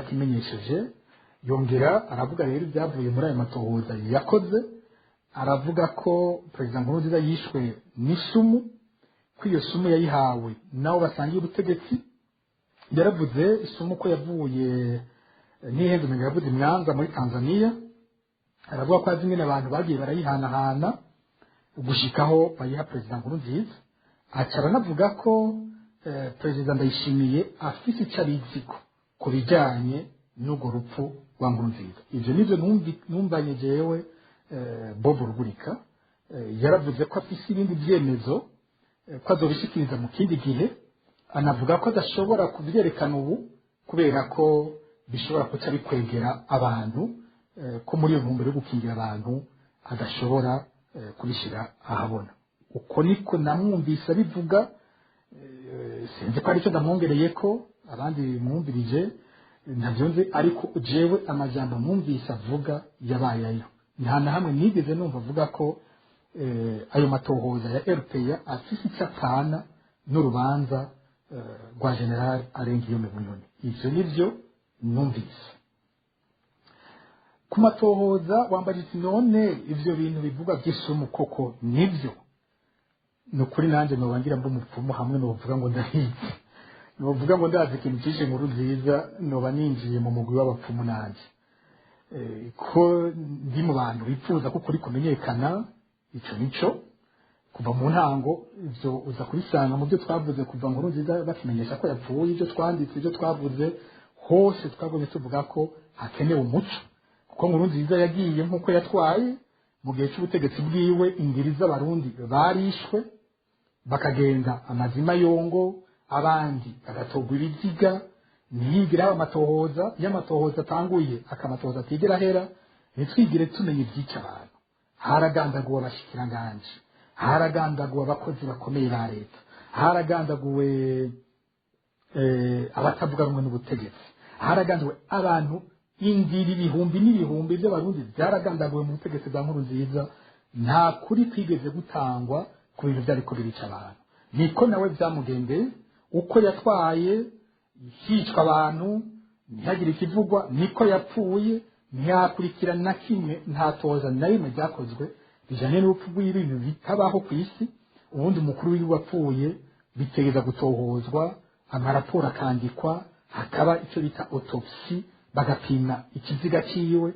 Yarakimenyesheje, yongera aravuga rero ibyavuye muri ayo matohoza yakoze. Aravuga ko Perezida Nkurunziza yishwe n'isumu, ko iyo sumu yayihawe nabo basangiye ubutegetsi. Yaravuze isumu ko yavuye, ntihenze, umenga yavuze Mwanza muri Tanzania. Aravuga ko azi ingene abantu bagiye barayihanahana gushikaho bayiha Perezida Nkurunziza. Aca aranavuga ko Perezida Ndayishimiye afise icyo abiziko ku bijyanye n'urwo rupfu rwa Nkurunziza. Ibyo nivyo numvanye jewe Bob Rugurika. Yaravuze ko afise ibindi byemezo, ko azobishikiriza mu kindi gihe. Anavuga ko adashobora kubyerekana ubu kubera ko bishobora kuca bikwegera abantu, ko muri iyo ntumbero yo gukingira abantu adashobora kubishyira ahabona. Uko niko namwumvise abivuga. Sinzi ko aricyo ndamwongereye ko abandi mwumvirije, ntabyo nzi, ariko jewe amajambo mwumvise avuga yabaye ayo. Nta na hamwe nigeze numva avuga ko ayo matohoza ya RPA afise icyo apfana n'urubanza rwa General Alain Guillaume Bunyoni. Ivyo nivyo numvise ku matohoza. Wambaje iti: "None ivyo bintu bivugwa by'isumu koko nivyo?" Ni ukuri nanjye noba ngira mbe umupfumu hamwe novuga ngo ndabizi, novuga ngo ndazi ikintu cyishe Nkurunziza, noba ninjiye mu mugwi w'abapfumu nanjye. Ko ndi mu bantu bifuza ko ukuri kumenyekana, ico nico kuva mu ntango. Ivyo uza kubisanga mu byo twavuze kuva Nkurunziza bakimenyesha ko yapfuye. Ibyo twanditse, ibyo twavuze hose, twagumye tuvuga ko hakenewe umuco, kuko Nkurunziza yagiye nk'uko yatwaye. Mu gihe cy'ubutegetsi bwiwe, ingiri z'Abarundi barishwe, bakagenda amazima yongo, abandi bagatogwa ibiziga, ntiyigire haba amatohoza. Iyo amatohoza atanguye, akamatohoza atigera ahera, ntitwigire tumenya ibyica abantu. Haragandaguwe abashikiranganji, haragandaguwe abakozi bakomeye ba leta, haragandaguwe abatavuga rumwe n'ubutegetsi, haragandaguwe abantu indiri, ibihumbi n'ibihumbi by'Abarundi byaragandaguwe mu butegetsi bwa Nkurunziza. Nta kuri kwigeze gutangwa ku bintu byariko birica abantu. Niko nawe byamugendeye, uko yatwaye hicwa abantu ntihagire ikivugwa, niko yapfuye, ntiyakurikira na kimwe, nta toza na rimwe ryakozwe bijanye n'urupfu rw'ibintu bitabaho ku isi. Ubundi umukuru w'igihugu apfuye bitegereza gutohozwa, amaraporo akandikwa, hakaba icyo bita autopsie, bagapima ikiziga ciwe,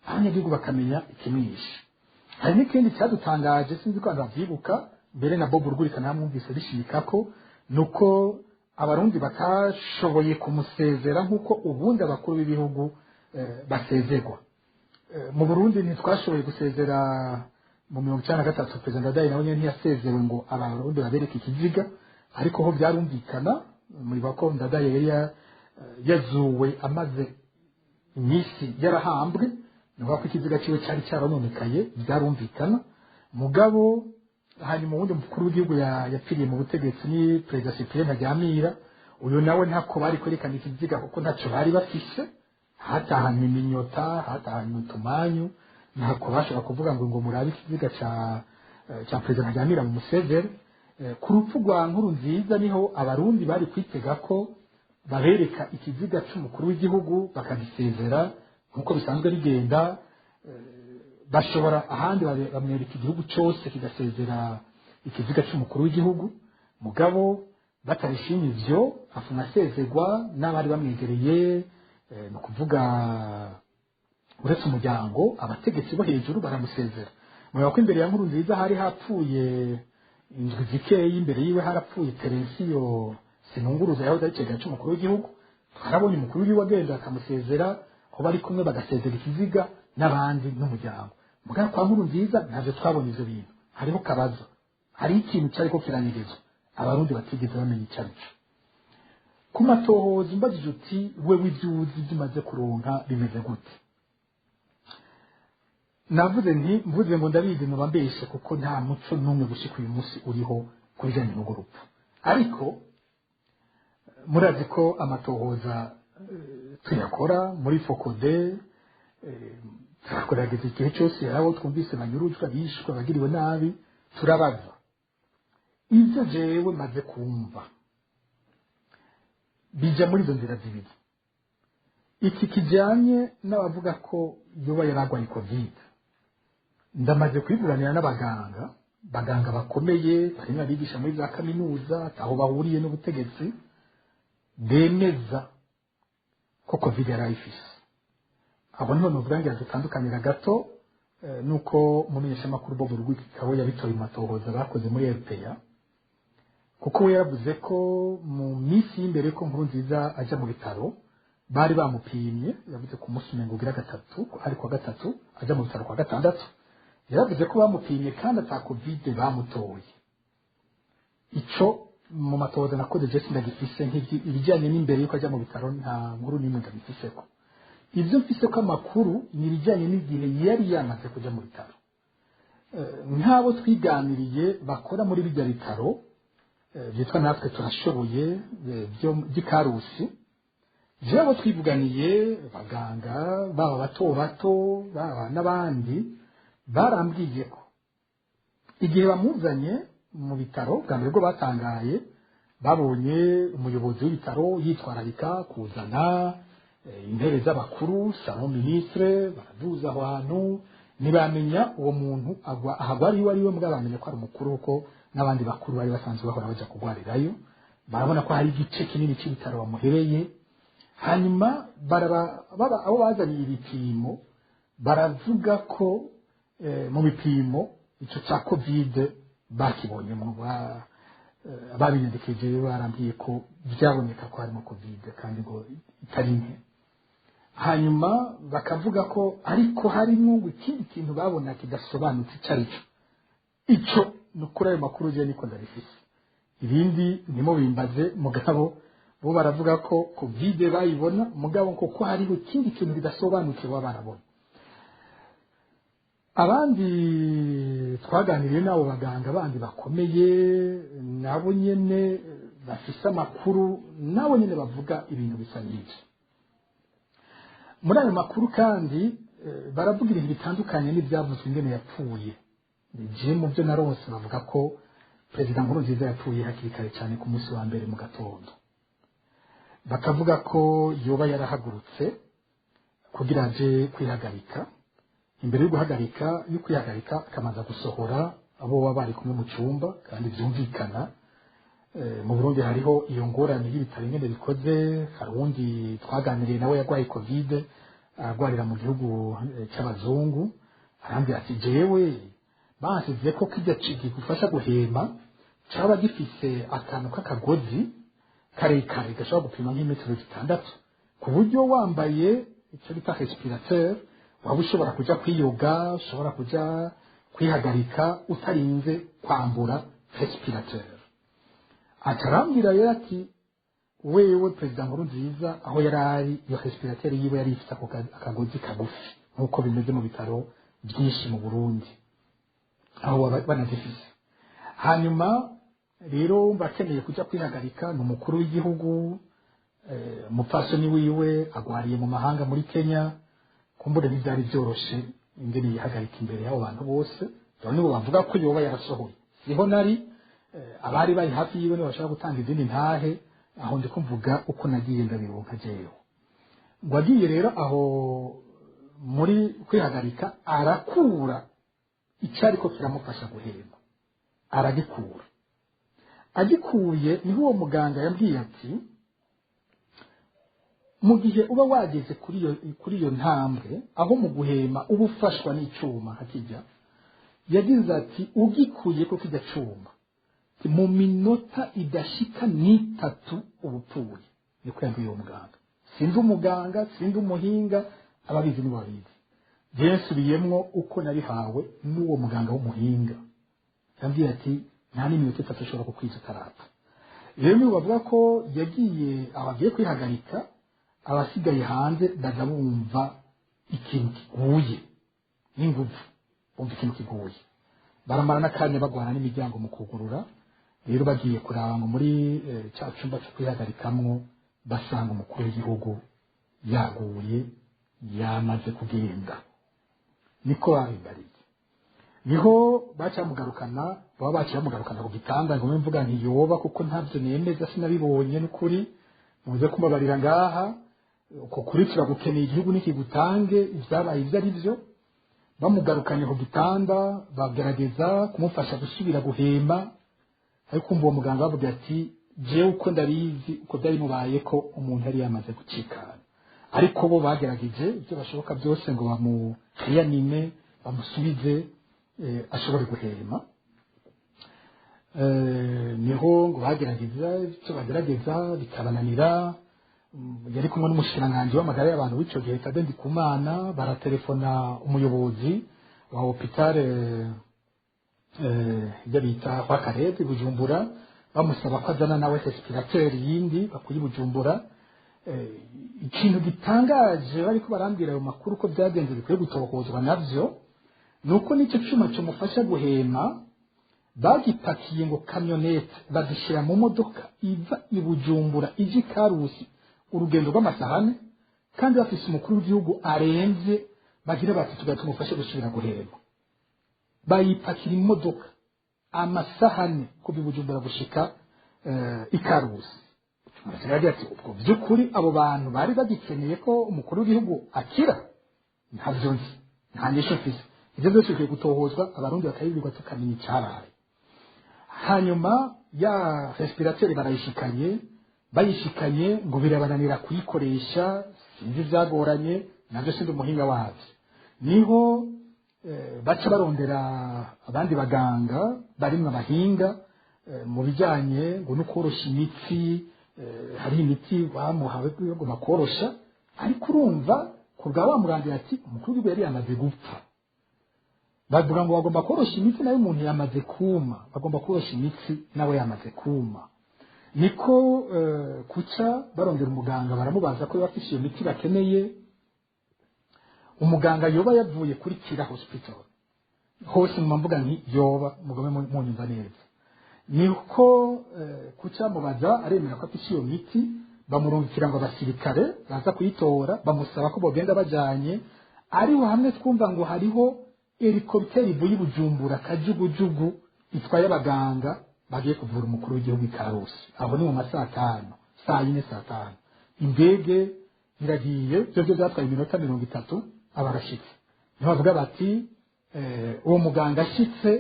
abanyagihugu bakamenya ikimwishe. Hari n'ikindi cyadutangaje, sinzi ko abantu bavyibuka, mbere na Bob Rugurika namwumvise bishika ko nuko Abarundi batashoboye kumusezera nk'uko ubundi abakuru b'ibihugu basezerwa. Mu Burundi ntitwashoboye gusezera mu 93. Perezida Ndadaye nawe nyene ntiyasezewe ngo Abarundi babereke ikiziga, ariko ho byarumvikana. Muri ko Ndadaye yari yazuwe amaze iminsi yarahambwe, ni ukuvuga ko ikiziga ciwe cyari cyarononekaye, byarumvikana. Mugabo hanyuma uwundi mukuru w'igihugu yapfiriye mu butegetsi ni Perezida Cyprien Ntaryamira. Uyu nawe ntako bari kwerekana ikiziga kuko ntacyo bari bafise, hatahanywe iminyota, hatahanywe utumanyu. Ntako bashobora kuvuga ngo murabe ikiziga ca Perezida Ntaryamira mu musezere. Ku rupfu rwa Nkurunziza niho Abarundi bari kwitega ko babereka ikiziga c'umukuru w'igihugu bakagisezera nk'uko bisanzwe bigenda. Bashobora ahandi bamwereka igihugu cyose kigasezera ikiziga c'umukuru w'igihugu, mugabo batabishimye ivyo, afuma asezerwa n'abari bamwegereye, ni ukuvuga uretse umuryango, abategetsi bo hejuru baramusezera. Mureba ko imbere ya Nkurunziza hari hapfuye indwi zikeyi, imbere yiwe harapfuye Terensiyo Sinunguruza yahoze ari icegera c'umukuru w'igihugu. Twarabonye umukuru w'igihugu agenda akamusezera, aho bari kumwe bagasezera ikiziga n'abandi n'umuryango. Mugabo kwa Nkurunziza ntabyo twabonye ivyo bintu. Hariho kabazo, hariho ikintu cyariko kiranyegezwa Abarundi batigeze bamenya icyo ari cyo. Ku matohoza umbajije uti: "Wewe ibyo uzi bimaze kuronka bimeze gute?" Navuze nti mvuze ngo ndabizi noba mbeshe, kuko nta muco n'umwe gushika uyu munsi uriho ku bijanye n'urwo rupfu. Ariko murazi ko amatohoza tuyakora muri FOCODE, turagerageza igihe cyose. Abo twumvise banyurujwe, bishwe, abagiriwe nabi, turabaza. Ibyo jewe maze kumva bija muri izo nzira zibiri. Iki kijyanye n'abavuga ko yoba yaragwaye COVID, ndamaze kwiburanira n'abaganga, baganga bakomeye barimo abigisha muri za kaminuza aho bahuriye n'ubutegetsi, bemeza ko COVID yari ayifise. Aho niho novuga ngira dutandukanira gato nuko umumenyeshamakuru Bob Rugurika yabitoye mu matohoza bakoze muri RPA, kuko we yaravuze ko mu minsi y'imbere ko Nkurunziza ajya mu bitaro bari bamupimye. Yavuze ku munsi umengo ugira gatatu, ari kuwa gatatu, ajya mu bitaro kwa gatandatu. Yaravuze ko bamupimye kandi ata COVID bamutoye. Ico mu matohoza nakoze je sindagifise, ibijyanye n'imbere yuko ajya mu bitaro nta nkuru n'imwe ndabifiseko. Ibyo mfise ko amakuru ni ibijyanye n'igihe yari yamaze kujya mu bitaro. Nk'abo twiganiriye bakora muri bijya bitaro byitwa Natwe Turashoboye by'Ikarusi, byabo twivuganiye, abaganga baba bato bato baba n'abandi, barambwiye ko igihe bamuzanye mu bitaro bwa mbere bwo batangaye babonye umuyobozi w'ibitaro yitwararika kuzana intebe z'abakuru, salon ministre, baraduza aho hantu. Ntibamenya uwo muntu ahagwariye uwo ari we, mugabo bamenya ko ari umukuru, kuko n'abandi bakuru bari basanzwe bahora bajya kurwarirayo. Barabona ko hari igice kinini cy'ibitaro bamuhereye. Hanyuma abo bazaniye ibipimo baravuga ko mu bipimo icyo cya COVID bakibonyemo. Babinyandikije barambwiye ko byaboneka ko harimo COVID kandi ngo itari nke. Hanyuma bakavuga ko ariko harimo ngo ikindi kintu babona kidasobanutse icyo ari cyo. Icyo ni ukuri, ayo makuru je niko ndabifise, ibindi ntimubimbaze. Mugabo bo baravuga ko COVID bayibona, mugabo kuko hariho ikindi kintu kidasobanutse baba barabona. Abandi twaganiriye n'abo baganga bandi bakomeye, nabo nyene bafise amakuru, nabo nyene bavuga ibintu bisa n'ibyo. Muri ayo makuru kandi baravuga ibintu bitandukanye n'ibyavuzwe ingene yapfuye. Je mu byo naronse bavuga ko Perezida Nkurunziza yapfuye hakiri kare cyane ku munsi wa mbere mu gatondo. Bakavuga ko yoba yarahagurutse kugira aje kwihagarika. Imbere yo guhagarika, yo kwihagarika, akabanza gusohora abo baba bari kumwe mu cyumba. Kandi byumvikana, mu Burundi hariho iyo ngorane y'ibitaro ingene bikoze. Hari uwundi twaganiriye nawe yarwaye COVID, ararwarira mu gihugu cy'abazungu. Arambwira ati: "Jewe bansize ko kijya kigufasha guhema caba gifise akantu k'akagozi karekare gashobora gupima nk'imetero 6, ku buryo wambaye icyo bita respirateur waba ushobora kuja kwiyoga, ushobora kuja kwihagarika utarinze kwambura respirateur." Aca arambwira rero ati wewe Perezida Nkurunziza aho yari ari, iyo respirateur yiwe yari ifite ako akagozi kagufi, nk'uko bimeze mu bitaro byinshi mu Burundi aho banazifise. Hanyuma rero bakeneye kujya kwihagarika, ni umukuru w'igihugu, umupfasoni wiwe agwariye mu mahanga muri Kenya, kumbure ntibyari byoroshe ingene yihagarika imbere y'abo bantu bose. Rero nibo bavuga ko yoba yarasohoye. Siho nari, abari bari hafi yiwe nibo bashaka gutanga izindi ntahe. Aho ndi kuvuga uko nagiye ndabironka jewe. Ngo agiye rero aho muri kwihagarika, arakura icyariko kiramufasha guhema, aragikura. Agikuye niho uwo muganga yambwiye ati: "Mu gihe uba wageze kuri iyo ntambwe aho mu guhema uba ufashwa n'icyuma hakijya," yagize ati, "ugikuye ko kijya cuma mu minota idashika n'itatu uba upfuye." Niko yambwiye uwo muganga. Sindi umuganga, sindi umuhinga, ababizi nibo babizi. Jewe nsubiyemwo uko nabihawe n'uwo muganga w'umuhinga. Yambwiye ati: "Nta n'iminota 3 ushobora kukwica utarapfa." Rero nibo bavuga ko yagiye abagiye kwihagarika, abasigaye hanze baza bumva ikintu kiguye n'inguvu, bumva ikintu kiguye, baramara n'akanya bagwana n'imiryango mu kugurura. Rero bagiye kuraba ngo muri cya cyumba cyo kwihagarikamwo, basanga umukuru w'igihugu yaguye, yamaze kugenda. Niko babimbariye. Niho bacamugarukana, baba baciye bamugarukana ku gitanda. Ngo mvuga ntiyoba, kuko ntabyo nemeza, sinabibonye n'ukuri, muze kumbabarira ngaha. Uko kuri turagukeneye, igihugu nikigutange ibyabaye ibyo ari byo. Bamugarukanye ku gitanda, bagerageza kumufasha gusubira guhema, ariko kumva uwo muganga bavuga ati: "Jewe uko ndabizi, uko byari bimubaye, ko umuntu yari yamaze gucikana." Ariko bo bagerageje ibyo bashoboka byose ngo bamuréanime, bamusubize ashobore guhema. Niho ngo bagerageza icyo bagerageza bikabananira. Yari kumwe n'umushikiranganji w'amagara y'abantu w'ico gihe, Tade Ndikumana. Baratelefona umuyobozi wa hôpital, ibyo bita kwa Karebe i Bujumbura, bamusaba ko azana nawe respirateur yindi bakuye i Bujumbura. Ikintu gitangaje, bariko barambwira ayo makuru ko byagenze, bikwiye gutohozwa navyo, nuko n'icyo cyuma kimufasha guhema bagipakiye ngo camionnette, bagishyira mu modoka iva i Bujumbura ije i Karusi, urugendo rw'amasahane, kandi bafise umukuru w'igihugu aremvye. Bagira bati: "Tugahita tumufashe gusubira guhema." Bayipakira imodoka amasahane kuva i Bujumbura gushika i Karusi. Aragira ati: "Ubwo by'ukuri abo bantu bari bagikeneye ko umukuru w'igihugu akira?" Ntabyo nzi, nta nyishu mfise. Ibyo byose bikwiye gutohozwa, Abarundi bakabibwirwa, tukamenya icyabaye. Hanyuma ya respirateur barayishikanye, bayishikanye ngo birabananira kuyikoresha, sinzi ibyagoranye nabyo, sindi umuhinga wabyo. Niho baca barondera abandi baganga barimwo abahinga mu bijyanye ngo no korosha imitsi. Hari imiti bamuhawe bagomba korosha, ariko urumva ku bwa wa muganga ati umukuru w'igihugu yari yamaze gupfa. Bavuga ngo bagomba korosha imitsi, nayo umuntu yamaze kuma, bagomba korosha imitsi nawe yamaze kuma. Niko kuca barondera umuganga, baramubaza ko bafise iyo miti bakeneye. Umuganga yoba yavuye kuri Kira Hospital hose, mu mvuga nti yoba mugome munyumva neza. Niko kuca mubaza, aremera ko afise iyo miti. Bamurungikira ngo abasirikare baza kuyitora, bamusaba ko bogenda bajanye. Ariho hamwe twumva ngo hariho hélicoptère ivuye i Bujumbura, kajugujugu itwaye abaganga bagiye kuvura umukuru w'igihugu i Karusi. Aho ni mu ma saa 5, saa 4, saa 5, indege iragiye. Byo byatwaye iminota 30, aba arashitse. Niho bavuga bati uwo muganga ashitse,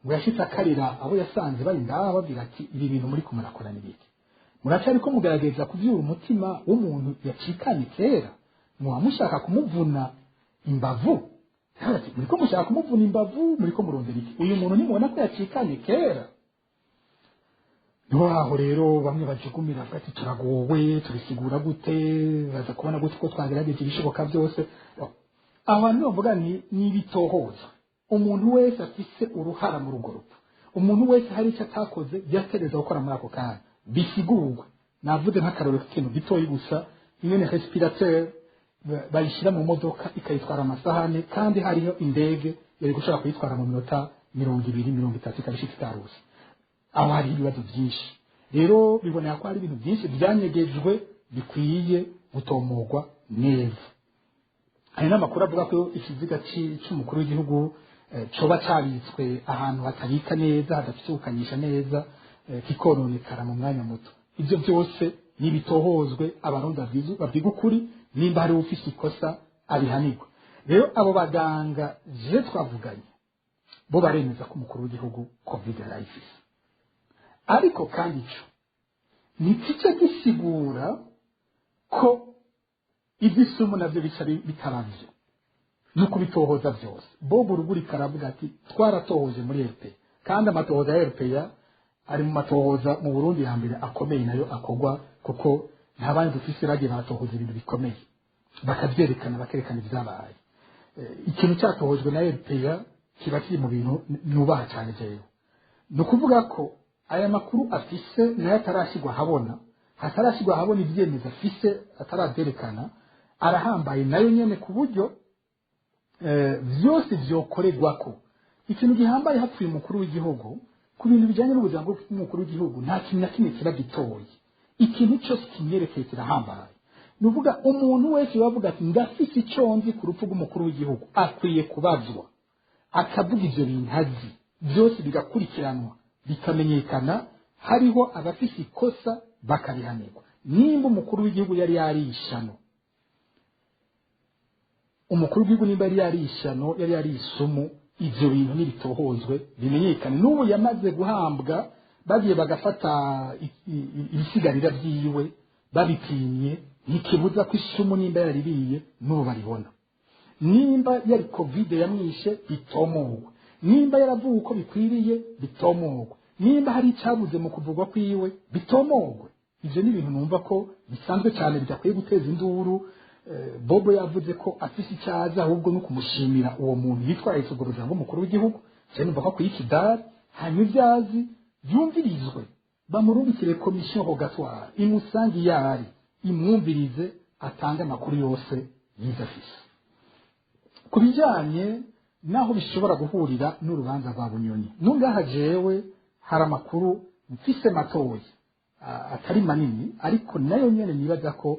ngo yashitse akarira abo yasanze bari ngaho, babwira ati: "Ibi bintu muri kumurakora ni biki? Muracyari ko mugerageza kuvyura umutima w'umuntu yacikanye kera? Muba mushaka kumuvuna imbavu?" Ati: "Muriko mushaka kumuvuna imbavu, muriko murondera iki? Uyu muntu nimubona ko yacikanye kera?" Niho aho rero bamwe bajugumira, bavuga ati: "Turagowe, tubisigura gute? Baza kubona gute ko twagerageje ibishoboka byose?" Aho hantu bavuga ni ibitohoza. Umuntu wese afise uruhara muri urwo rupfu, umuntu wese hari icyo atakoze yategereza gukora muri ako kanya, bisigurwe. Navuze nk'akarorero k'ikintu gitoyi gusa, ingene respirateur bayishyira mu modoka ikayitwara amasahane, kandi hariho indege yari gushobora kuyitwara mu minota 20, 30, ikaba ishika i Karusi. Aho hari ibibazo byinshi. Rero biboneka ko hari ibintu byinshi byanyegejwe bikwiye gutomogwa neza. Hari n'amakuru avuga ko ikiziga c'umukuru w'igihugu coba cabitswe ahantu hatabika neza, hadafite ubukanyisha neza, kikononekara mu mwanya muto. Ibyo byose nibitohozwe, Abarundi babwiga ukuri, nimba hari ufise ikosa abihanirwe. Rero abo baganga je twavuganye bo baremeza ko umukuru w'igihugu COVID yarayifise. Ariko kandi ico ntikice gisigura ko iby'isumu navyo bica bitaba vyo, no kubitohoza byose. Bob Rugurika aravuga ati: "Twaratohoje muri RPA, kandi amatohoza ya RPA ari mu matohoza mu Burundi ya mbere akomeye nayo akogwa, kuko nta bandi dufise bagiye baratohoza ibintu bikomeye, bakabyerekana, bakerekana ibyabaye." Ikintu cyatohojwe na RPA kiba kiri mu bintu nubaha cyane jewe. Ni ukuvuga ko aya makuru afise nayo atarashyirwa ahabona, hatarashyirwa ahabona ibyemezo afise, atarabyerekana, arahambaye nayo nyene, ku buryo vyose vyokorerwako. Ikintu gihambaye, hapfuye umukuru w'igihugu, ku bintu bijyanye n'ubuzima bw'umukuru w'igihugu, nta kintu na kimwe kiba gitoye. Ikintu cyose kimwerekeye kirahambaye. Ni ukuvuga umuntu wese wavuga ati: "Ndafise icyo nzi ku rupfu rw'umukuru w'igihugu", akwiye kubazwa, akavuga ivyo bintu azi byose, bigakurikiranwa, bikamenyekana, hariho abafise ikosa bakabihanirwa. Nimba umukuru w'igihugu yari yarishano Umukuru w'igihugu nimba yari yari ishano, yari yari isumu, ivyo bintu nibitohozwe, bimenyekane. N'ubu yamaze guhambwa, bagiye bagafata ibisigarira vyiwe babipimye, ntikibuza ko isumu nimba yaririye n'ubu baribona. Nimba yari COVID yamwishe, bitomogwe. Nimba yaravuwe uko bikwiriye, bitomogwe. Nimba hari icyabuze mu kuvugwa kwiwe, bitomogwe. Ivyo ni ibintu numva ko bisanzwe cyane, bidakwiye guteza induru. Bobo yavuze ko afise icyaza, ahubwo no kumushimira uwo muntu yitwaye urwo rujambo umukuru w'igihugu. Cyane numva ko akwiye ikidari, hanyuma ibyazi yumvirizwe, bamurungikire commission rogatoire, imusange iyo ari, imwumvirize, atange amakuru yose yize afise. Ku bijyanye n'aho bishobora guhurira n'urubanza rwa Bunyoni, nungaha jewe hari amakuru mfise matoya, atari manini, ariko nayo nyene nibaza ko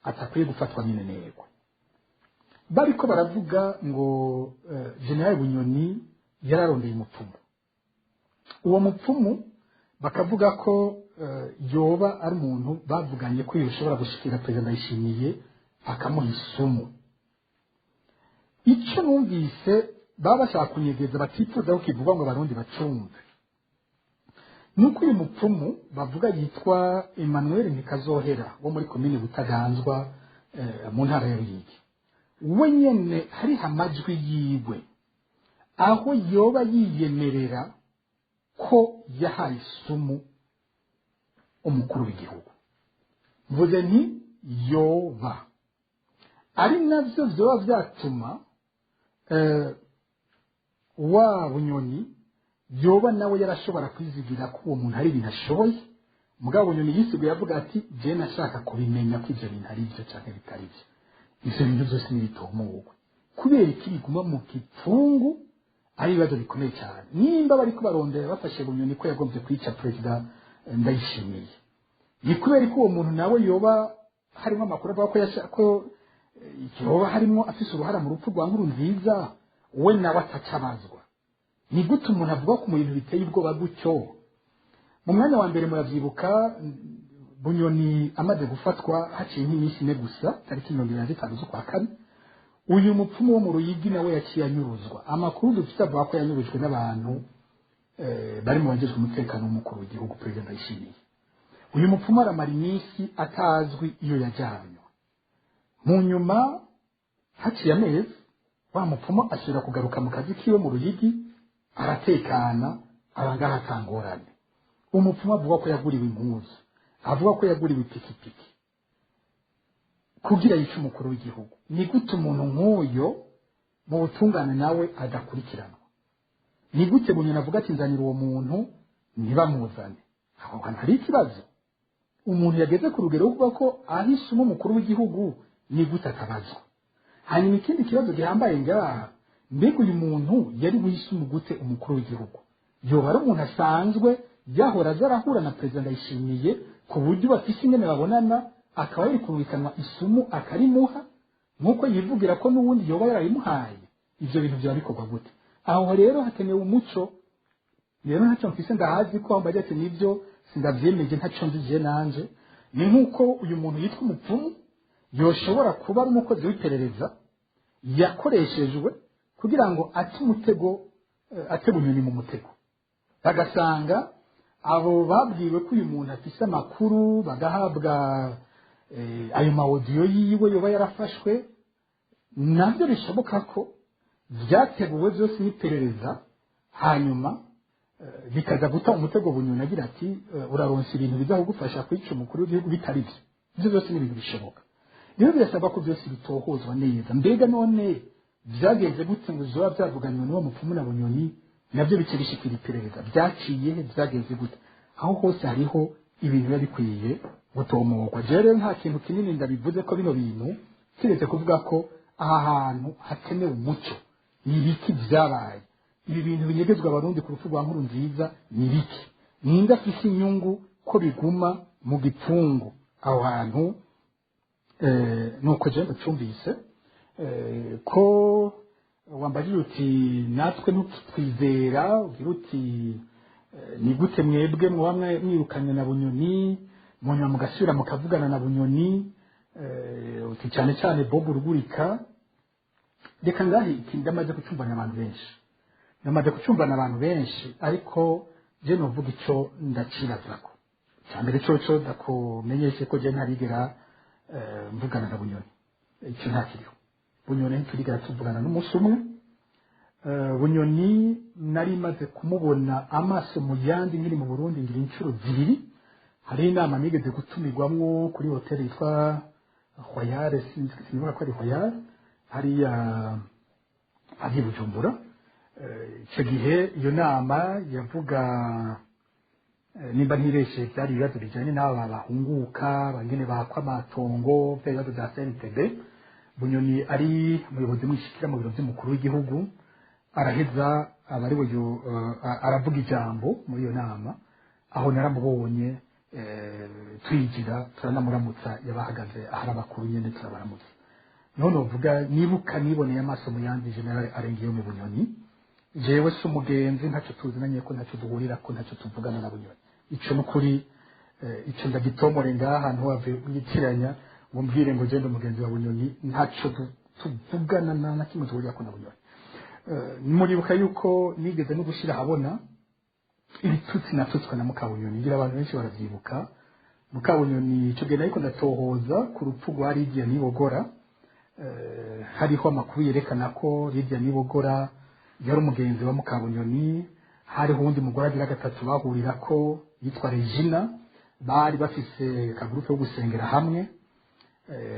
atakwiye gufatwa minenegwe. Bariko baravuga ngo Général Bunyoni yararondeye umupfumu. Uwo mupfumu bakavuga ko yoba ari umuntu bavuganye ko yoshobora gushikira Perezida Ndayishimiye akamuha isumu. Icyo numvise baba bashaka kunyegeza, batifuza ko kivugwa ngo Abarundi bacumve, nuko uyu mupfumu bavuga yitwa Emmanuel Ntikazohera wo muri komine Butaganzwa, mu ntara ya Ruyigi. We nyene hariho amajwi yiwe aho yoba yiyemerera ko yahaye isumu umukuru w'igihugu. Mvuze nti yoba ari navyo vyoba vyatuma wa Bunyoni yoba nawe yarashobora kwizigira ko uwo muntu ari ibintu ashoboye. Mugabo Bunyoni yisiguye avuga ati: "Je nashaka kubimenya ko ivyo bintu ari byo canke bitari byo." Ivyo bintu byose ntibitomogwe. Kubera iki biguma mu gipfungu? Ari ibibazo bikomeye cyane. Nimba bariko barondera, bafashe Bunyoni ko yagombye kwica Perezida Ndayishimiye, ni kubera ko uwo muntu nawe yoba harimo amakuru avuga ko yoba harimo afise uruhara mu rupfu rwa Nkurunziza, we nawe atacabazwa. Ni gute umuntu avuga ko mu bintu biteye ubwoba gutyo? Mu mwanya wa mbere, muravyibuka, Bunyoni amaze gufatwa, haciye nk'iminsi 4 gusa, tariki 25 z'ukwa kane, uyu mupfumu wo mu Ruyigi nawe yaciye anyuruzwa. Amakuru dufite avuga ko yanyurujwe n'abantu bari mu bajejwe umutekano w'umukuru w'igihugu, Perezida Ndayishimiye. Uyu mupfumu aramara iminsi atazwi iyo yajyanywe. Mu nyuma haciye amezi, wa mupfumu asubira kugaruka mu kazi kiwe mu Ruyigi, aratekana, aba ngaho atangorane. Umupfumu avuga ko yaguriwe impuzu, avuga ko yaguriwe ipikipiki kugira yice umukuru w'igihugu. Ni gute umuntu nk'uyo mu butungane nawe adakurikiranwa? Ni gute Bunyoni avuga ati: "Nzanira uwo muntu," ntibamuzane? Aho hantu hari ikibazo. Umuntu yageze ku rugero rwo kuvuga ko ahisemo umukuru w'igihugu, ni gute atabazwa? Hanyuma ikindi kibazo gihambaye ngaha: mbega uyu muntu yari buhisumu gute umukuru w'igihugu? Yoba ari umuntu asanzwe yahora aza arahura na Perezida Ndayishimiye, ku buryo bafise ingene babonana, akaba yari kurubikanwa isumu akarimuha, nk'uko yivugira ko n'ubundi yoba yarayimuhaye? Ivyo bintu byaba bikorwa gute? Aho rero hakenewe umuco. Rero ntacyo mfise ndahazi ko wambaye ati nibyo, sindavyemeje, ntacyo nzi je nanje. Ni nk'uko uyu muntu yitwa umupfumu yoshobora kuba ari umukozi w'iperereza yakoreshejwe kugira ngo ate umutego, ate Bunyoni mu mutego, bagasanga abo babwiwe ko uyu muntu afise amakuru, bagahabwa ayo ma audio yiwe yoba yarafashwe. Nabyo bishoboka ko byateguwe byose n'iperereza, hanyuma bikaza guta umutego Bunyoni agira ati: "Uraronsa ibintu biza kugufasha kwica umukuru w'igihugu," bitari byo. Ibyo byose ni ibintu bishoboka. Rero birasabwa ko byose bitohozwa neza. Mbega none byagenze gute ngo zoba byavuganywe n'uwo mupfumu na Bunyoni, nabyo bice bishikira iperereza? Byaciye he? Byagenze gute? Aho hose hariho ibintu biba bikwiye gutomokwa. Jewe rero nta kintu kinini ndabivuze ko bino bintu, kiretse kuvuga ko aha hantu hakenewe umuco. Ni ibiki byabaye? Ibi bintu binyegezwa Abarundi ku rupfu rwa Nkurunziza ni ibiki? Ninde afise inyungu ko biguma mu gipfungu aho hantu? Nuko jewe ndacumbise ko wambajije uti: "Natwe ntitwizera." Ugira uti: "Ni gute mwebwe muba mwirukanye na Bunyoni, munyuma mugasubira mukavugana na Bunyoni?" Uti cyane cyane Bob Rugurika. Reka ngahe iki ndamaze kucumbana abantu benshi, ndamaze kucumbana abantu benshi, ariko je novuga ico ndacibazako. Icya mbere coco, ndakumenyeshe ko je ntarigera mvugana na Bunyoni. Icyo ntakiriho. Bunyoni ntiturigera tuvugana n'umunsi umwe. Bunyoni nari maze kumubona amaso mu yandi nkiri mu Burundi ngira inshuro zibiri. Hari inama nigeze gutumirwamwo kuri hoteli yitwa Royal, sinibuka ko ari Royal, hariya ari i Bujumbura. Icyo gihe iyo nama yavuga, nimba ntireshe, byari ibibazo bijyanye n'aba bahunguka bangene bakwa amatongo, byari ibibazo bya CNTB. Bunyoni ari umuyobozi mwishikira mu biro by'umukuru w'igihugu, araheza aba ari we aravuga ijambo muri iyo nama. Aho naramubonye, twigira turanamuramutsa, yabahagaze ahari abakuru nyene turabaramutsa. None uvuga nibuka niboneye amaso mu yandi général arengeye mu Bunyoni. Jewe si umugenzi, ntacyo tuzinanye ko, ntacyo duhurira ko, ntacyo tuvugana na Bunyoni. Ico nukuri, ico ndagitomore ngaha, ntiwave unyitiranya ngo mbwire ngo genda umugenzi wa Bunyoni. Ntacyo tuvugana na kimwe duhurira ko na Bunyoni. Muribuka yuko nigeze no gushyira ahabona ibitutsi natutswe na Mukabunyoni, ngira abantu benshi baravyibuka. Mukabunyoni icyo gihe nariko ndatohoza ku rupfu rwa Lydia Nibogora. Hariho amakuru yerekana ko Lydia Nibogora yari umugenzi wa Mukabunyoni, hariho uwundi mugore agira gatatu bahurira ko yitwa Regina, bari bafise akagurupe ko gusengera hamwe.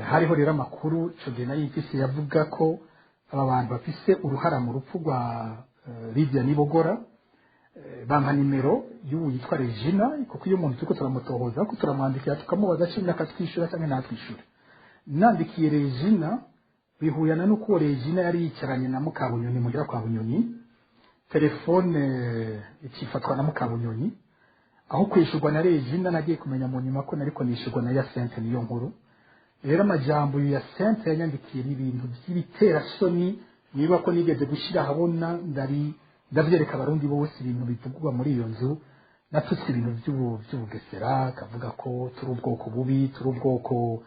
Hariho rero amakuru ico gihe nari mfise yavuga ko aba bantu bafise uruhara mu rupfu rwa Lydia Nibogora. Bampa nimero y'ubu yitwa Regina, kuko iyo umuntu turiko turamutohoza ko turamwandikira tukamubaza cumi akatwishyura cyangwa ntatwishyure. Nandikiye Regina, bihuyana n'uko uwo Regina yari yicaranye na Mukabunyoni muhira kwa Bunyoni, telefone ikifatwa na Mukabunyoni. Aho kwishyurwa na Regina, nagiye kumenya mu nyuma ko nariko nishyurwa na Yasente. Niyo nkuru rero, amajambo ya Sente yanyandikiye ni ibintu by'ibiterasoni, niba ko nigeze gushyira ahabona, ndari ndabyereka Abarundi bose ibintu bivugwa muri iyo nzu. Natutse ibintu by'ubugesera, akavuga ko turi ubwoko bubi, turi ubwoko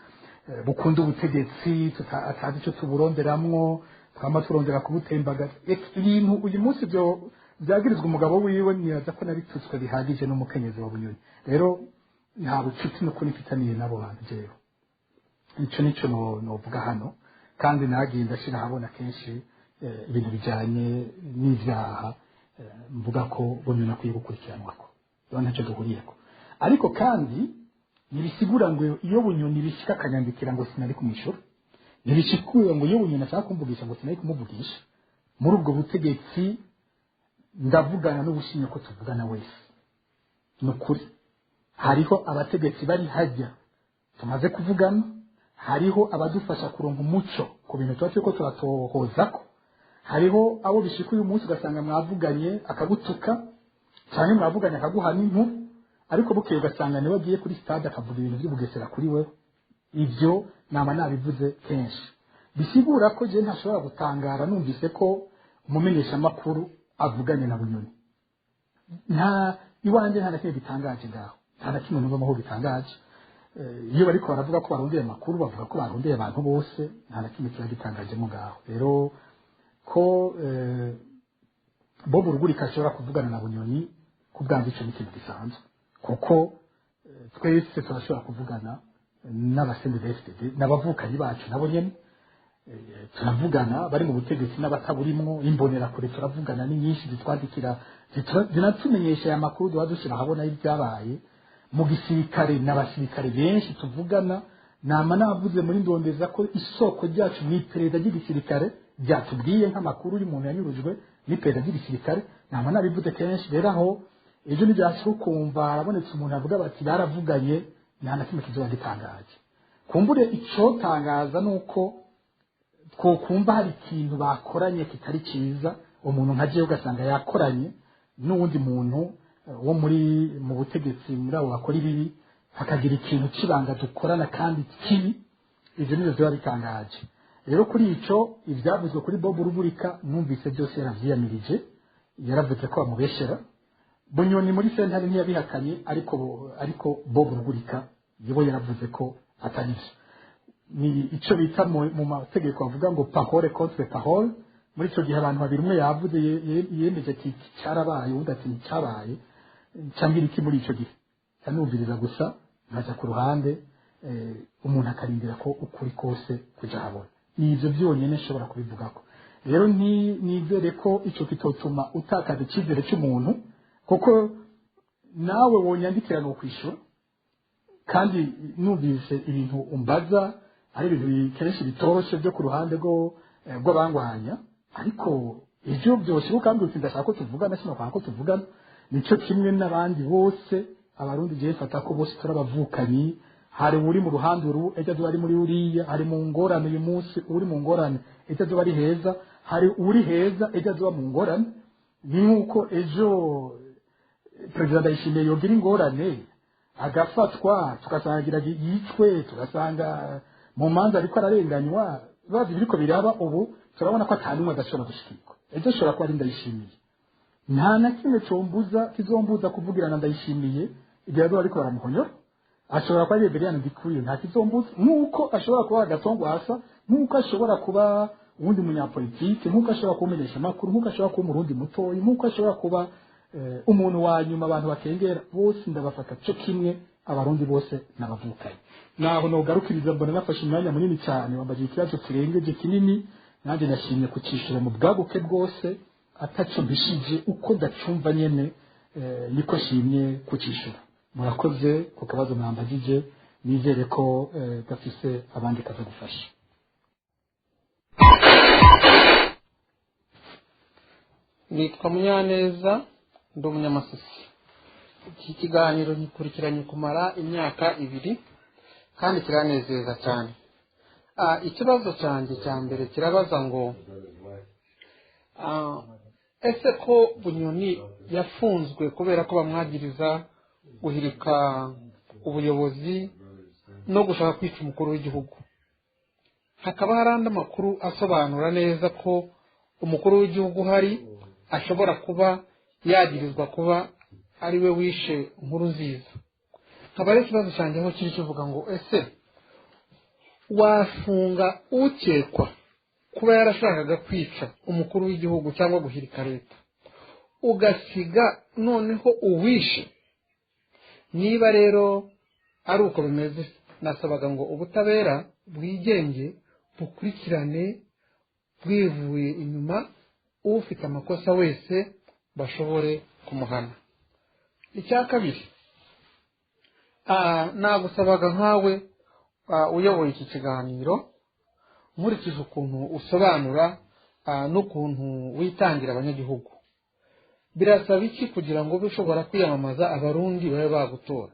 bukunda ubutegetsi, atazi icyo tuburonderamwo, twama turondera kubutembagaza. Ibintu uyu munsi byo byagirizwa umugabo wiwe, nibaza ko nabitutswe bihagije n'umukenyezi wa Bunyoni. Rero nta bucuti n'ukuri mfitaniye n'abo bantu jewe. Ico nico novuga hano, kandi nagiye ndashira ahabona kenshi ibintu bijanye n'ivyaha, mvuga ko Bunyoni akwiye gukurikiranwako. Rero ntacyo duhuriyeko, ariko kandi ntibisigura ngo iyo Bunyoni bishika akanyandikira ngo sinari kumwishura, ntibishikura ngo iyo Bunyoni ashaka kumvugisha ngo sinari kumuvugisha. Muri ubwo butegetsi ndavugana n'ubushimye ko tuvugana wese. Ni ukuri hariho abategetsi bari hajya tumaze kuvugana, hariho abadufasha kuronka umuco ku bintu tuba turiko turatohozako, hariho abo bishika uyu munsi ugasanga mwavuganye akagutuka, cyangwa mwavuganye akaguha n'inkuru, ariko bukeye ugasanga niwe agiye kuri stade akavuga ibintu by'ubugesera kuri wewe. Ibyo nama nabivuze kenshi, bisigura ko je ntashobora gutangara numvise ko umumenyeshamakuru avuganye na Bunyoni. Nta iwanjye nta na kimwe gitangaje ngaho, nta na kimwe numva aho gitangaje. Iyo bariko baravuga ko barondeye amakuru, bavuga ko barondeye abantu bose, nta na kimwe kiba gitangajemo ngaho. Rero ko Bob Rugurika ashobora kuvugana na Bunyoni, ku bwanjye ico ni ikintu gisanzwe, kuko twese turashobora kuvugana n'abasendi FDD n'abavukanyi bacu, nabo nyene turavugana, bari mu butegetsi n'abataburimwo, imbonerakure turavugana, ni nyinshi zitwandikira, zinatumenyesha aya makuru duba dushira ahabona y'ibyabaye mu gisirikare. N'abasirikare benshi tuvugana. Nama navuze muri ndondeza ko isoko ryacu mu iperereza ry'igisirikare ryatubwiye nk'amakuru y'umuntu yanyurujwe n'iperereza ry'igisirikare. Nama nabivuze kenshi. Rero aho ejo ntibyashika ukumva harabonetse umuntu avuga bati baravuganye, nta na kimwe kizoba gitangaje. Kumbure icotangaza ni uko twokumva hari ikintu bakoranye kitari cyiza, umuntu nka jewe ugasanga yakoranye n'uwundi muntu wo muri mu butegetsi, muri abo bakora ibibi, hakagira ikintu c'ibanga dukorana kandi kibi. Ivyo nivyo biba bitangaje. Rero kuri ico, ivyavuzwe kuri Bob Rugurika numvise byose yaravyiyamirije, yaravuze ko bamubeshera. Bunyoni muri sentare ntiyabihakanye, ariko Bob Rugurika yebo yaravuze ko atari vyo. Ni icyo bita mu mategeko bavuga ngo parole contre parole. Muri icyo gihe abantu babiri, umwe yavuze yemeje ati iki cyarabaye, uwundi ati nticyabaye, cyangwa iki. Muri icyo gihe ncanumviriza gusa, nkaja ku ruhande, umuntu akarindira ko ukuri kose kuja habona. Ni ibyo byonyine nshobora kubivugako. Rero nizere ko icyo kitotuma utakaza icyizere cy'umuntu, kuko nawe wonyandikira ni ukwishura. Kandi numvise ibintu umbaza ari ibintu kenshi bitoroshe byo ku ruhande rw'abangwanya, ariko ibyo byose ukambwira uti ndashaka ko tuvugana, sinokwanga ko tuvugana. Nicyo kimwe n'abandi bose. Abarundi jewe mfata ko bose turi abavukanyi. Hari uri mu ruhande uru, ejo azoba ari muri uriya. Hari mu ngorane uyu munsi, uri mu ngorane ejo azoba ari heza. Hari uri heza, ejo azoba mu ngorane. Ni nk'uko ejo perezida Ndayishimiye yogira ingorane, agafatwa, tugasanga yicwe, tugasanga mu manza ariko ararenganywa. Bazi ibiriko biraba ubu, turabona ko ata n'umwe adashobora gushikirwa. Ejo ashobora kuba ari Ndayishimiye. Nta na kimwe combuza, kizombuza kuvugirana Ndayishimiye igihe azoba ariko baramuhonyora. Ashobora kuba ari Reverien Ndikuriyo, nta kizombuza, nk'uko ashobora kuba Agatongwasa, nk'uko ashobora kuba uwundi munyapolitike, nk'uko ashobora kuba umumenyeshamakuru, nk'uko ashobora kuba umurundi mutoyi, nk'uko ashobora kuba umuntu wa nyuma abantu bakengera. Bose ndabafata cyo kimwe, abarundi bose n'abavukanye. Naho nogarukiriza, mbona nafashe umwanya munini cyane. Wambajije ikibazo kirengeje kinini, nanjye nashimye kucishura mu bwaguke bwose, ataco mbishije. Uko ndacumva nyene, niko shimye kucishura. Murakoze ku kabazo mwambajije, nizere ko gafise abandi kaza gufasha. Nitwa Munyaneza, ndi umunyamasisi. Iki kiganiro ngikurikiranye kumara imyaka 2 kandi kiranezeza cyane. Ikibazo cyanjye cya mbere kirabaza ngo ese ko Bunyoni yafunzwe kubera ko bamwagiriza guhirika ubuyobozi no gushaka kwica umukuru w'igihugu, hakaba hari andi makuru asobanura neza ko umukuru w'igihugu uhari ashobora kuba yagirizwa kuba ari we wishe Nkurunziza, nkaba ari ikibazo cyanjye aho kiri kivuga ngo ese wafunga ukekwa kuba yarashakaga kwica umukuru w'igihugu cyangwa guhirika leta, ugasiga noneho uwishe? Niba rero ari uko bimeze, nasabaga ngo ubutabera bwigenge bukurikirane bwivuye inyuma, ufite amakosa wese bashobore kumuhana. Icya kabiri, nagusabaga nkawe uyoboye iki kiganiro, nkurikije ukuntu usobanura n'ukuntu witangira abanyagihugu, birasaba iki kugira ngo ube ushobora kwiyamamaza abarundi babe bagutora?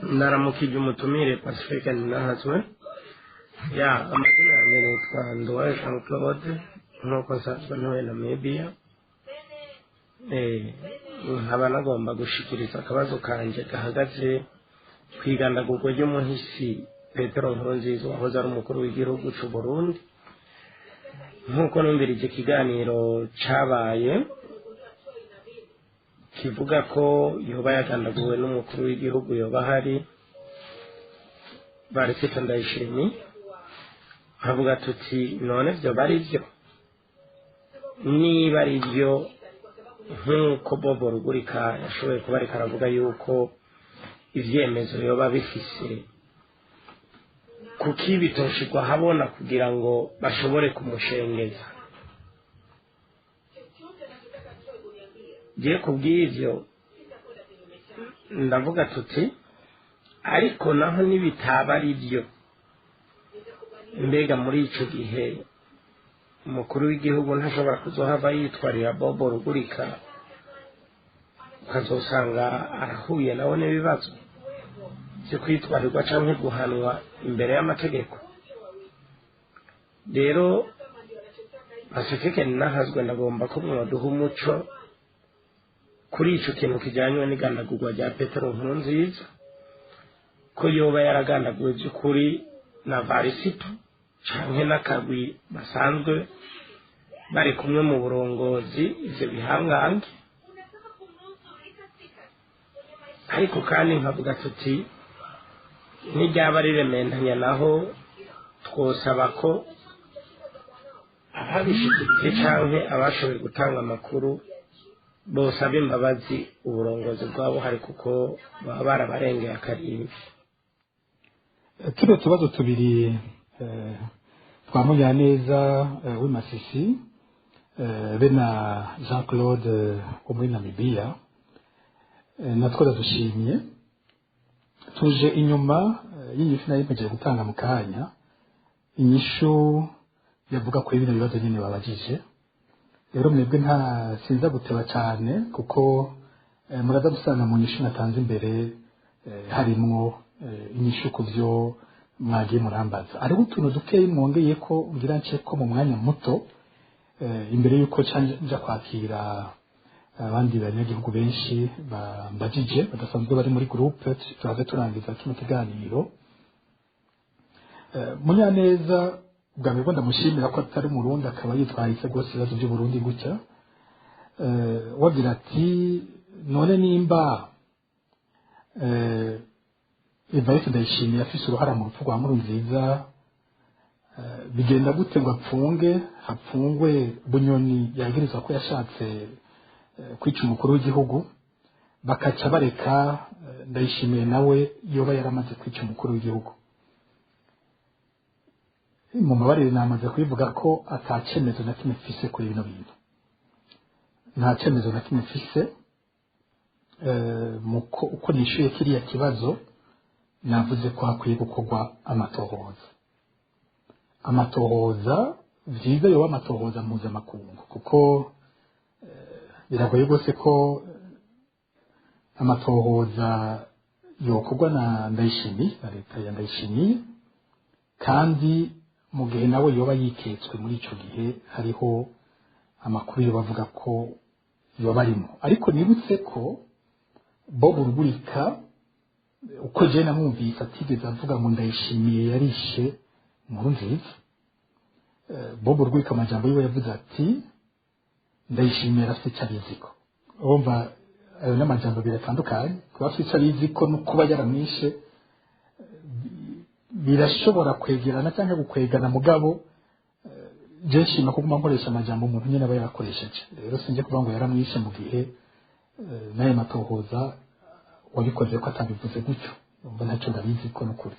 Naramukije umutumire Pacifique Ninahazwe. Ya, amazina yanjye nitwa Nduwayo Jean Claude, nk'uko nsanzwe ntuye Namibia. Nkaba nagomba gushikiriza akabazo kanje gahagaze ku igandagurwa ry'umuhisi Petero Nkurunziza, wahoze ari umukuru w'igihugu c'u Burundi. Nk'uko numvirije ikiganiro cabaye kivuga ko yoba yagandaguwe n'umukuru w'igihugu yoba ahari Varisito Ndayishimiye, nkavuga tuti none vyo bari vyo? Niba ari byo, nk'uko Bobo Rugurika yashoboye kuba ariko aravuga yuko ivyemezo yoba bifise, kuki bitoshirwa habona kugira ngo bashobore kumushengeza? Giye kubw'ivyo ndavuga tuti ariko naho nibitaba ari byo, mbega muri ico gihe umukuru w'igihugu ntashobora kuzohava yitwarira Bobo Rugurika, ukazosanga arahuye nawe n'ibibazo byo kwitwarirwa canke guhanwa imbere y'amategeko? Rero Pacifique Ninahazwe, ndagomba ko mwaduha umuco kuri ico kintu kijanywe n'igandagurwa rya Petero Nkurunziza, ko yoba yaragandaguwe by'ukuri na Varisito canke n'akagwi basanzwe bari kumwe mu burongozi, ivyo bihangange. Ariko kandi nkavuga tuti N'iryaba rirementanya naho, twosaba ko ababishikirije canke abashoboye gutanga amakuru bosaba imbabazi uburongozi bwabo hari, kuko baba barabarengeye akarimbi. Tuno tubazo tubiri twa Munyaneza w'i Masisi be na Jean Claude wo muri Namibia, natwo ndadushimye. Tuje inyuma y'inyishu nari mpejeje gutanga mu kanya, inyishu yavuga kuri bino bibazo nyine babajije. Rero mwebwe nta sinza guteba cyane, kuko muraza gusanga mu nyishu natanze imbere harimwo inyishu ku byo mwagiye murambaza. Hariho utuntu dukeyi mwongeye ko ngira nce ko mu mwanya muto imbere y'uko nja kwakira abandi banyagihugu benshi bambajije badasanzwe bari muri groupe, turaze turangiza kino kiganiro. Munyaneza, bwa mbere ndamushimira ko atari Umurundi akaba yitwaritse rwose ibibazo by'Uburundi gutya. Wagira ati: none nimba Evariste Ndayishimiye afise uruhara mu rupfu rwa Nkurunziza, bigenda gute ngo apfunge, hapfungwe Bunyoni yagirizwa ko yashatse kwica umukuru w'igihugu, bakaca bareka Ndayishimiye nawe yoba yaramaze kwica umukuru w'igihugu? Mu mabarire, namaze kubivuga ko ata cyemezo na kimwe mfise kuri bino bintu, nta cyemezo na kimwe mfise. Uko nishyuye kiriya kibazo, navuze ko hakwiye gukorwa amatohoza. Amatohoza byiza yoba amatohoza mpuzamakungu, kuko biragoye rwose ko amatohoza yokorwa na Ndayishimiye, na leta ya Ndayishimiye, kandi mu gihe nawe yoba yiketswe muri icyo gihe, hariho amakuru yo bavuga ko yoba arimo. Ariko nibutse ko Bob Rugurika, uko jewe namwumvise, atigeze avuga ngo Ndayishimiye yarishe Nkurunziza. Bob Rugurika amajambo yiwe yavuze ati: "Ndayishimiye arafite icyo abiziko." Urumva ayo n'amajambo abiri atandukanye. Kuba afite icyo abiziko no kuba yaramwishe birashobora kwegerana cyangwa gukwegana, mugabo je nshima kuguma nkoresha amajambo umuntu nyine aba yarakoresheje. Rero sinjye kuvuga ngo yaramwishe mu gihe n'ayo matohoza wabikoze ko atabivuze gutyo. Umva, ntacyo ndabizi ko n'ukuri,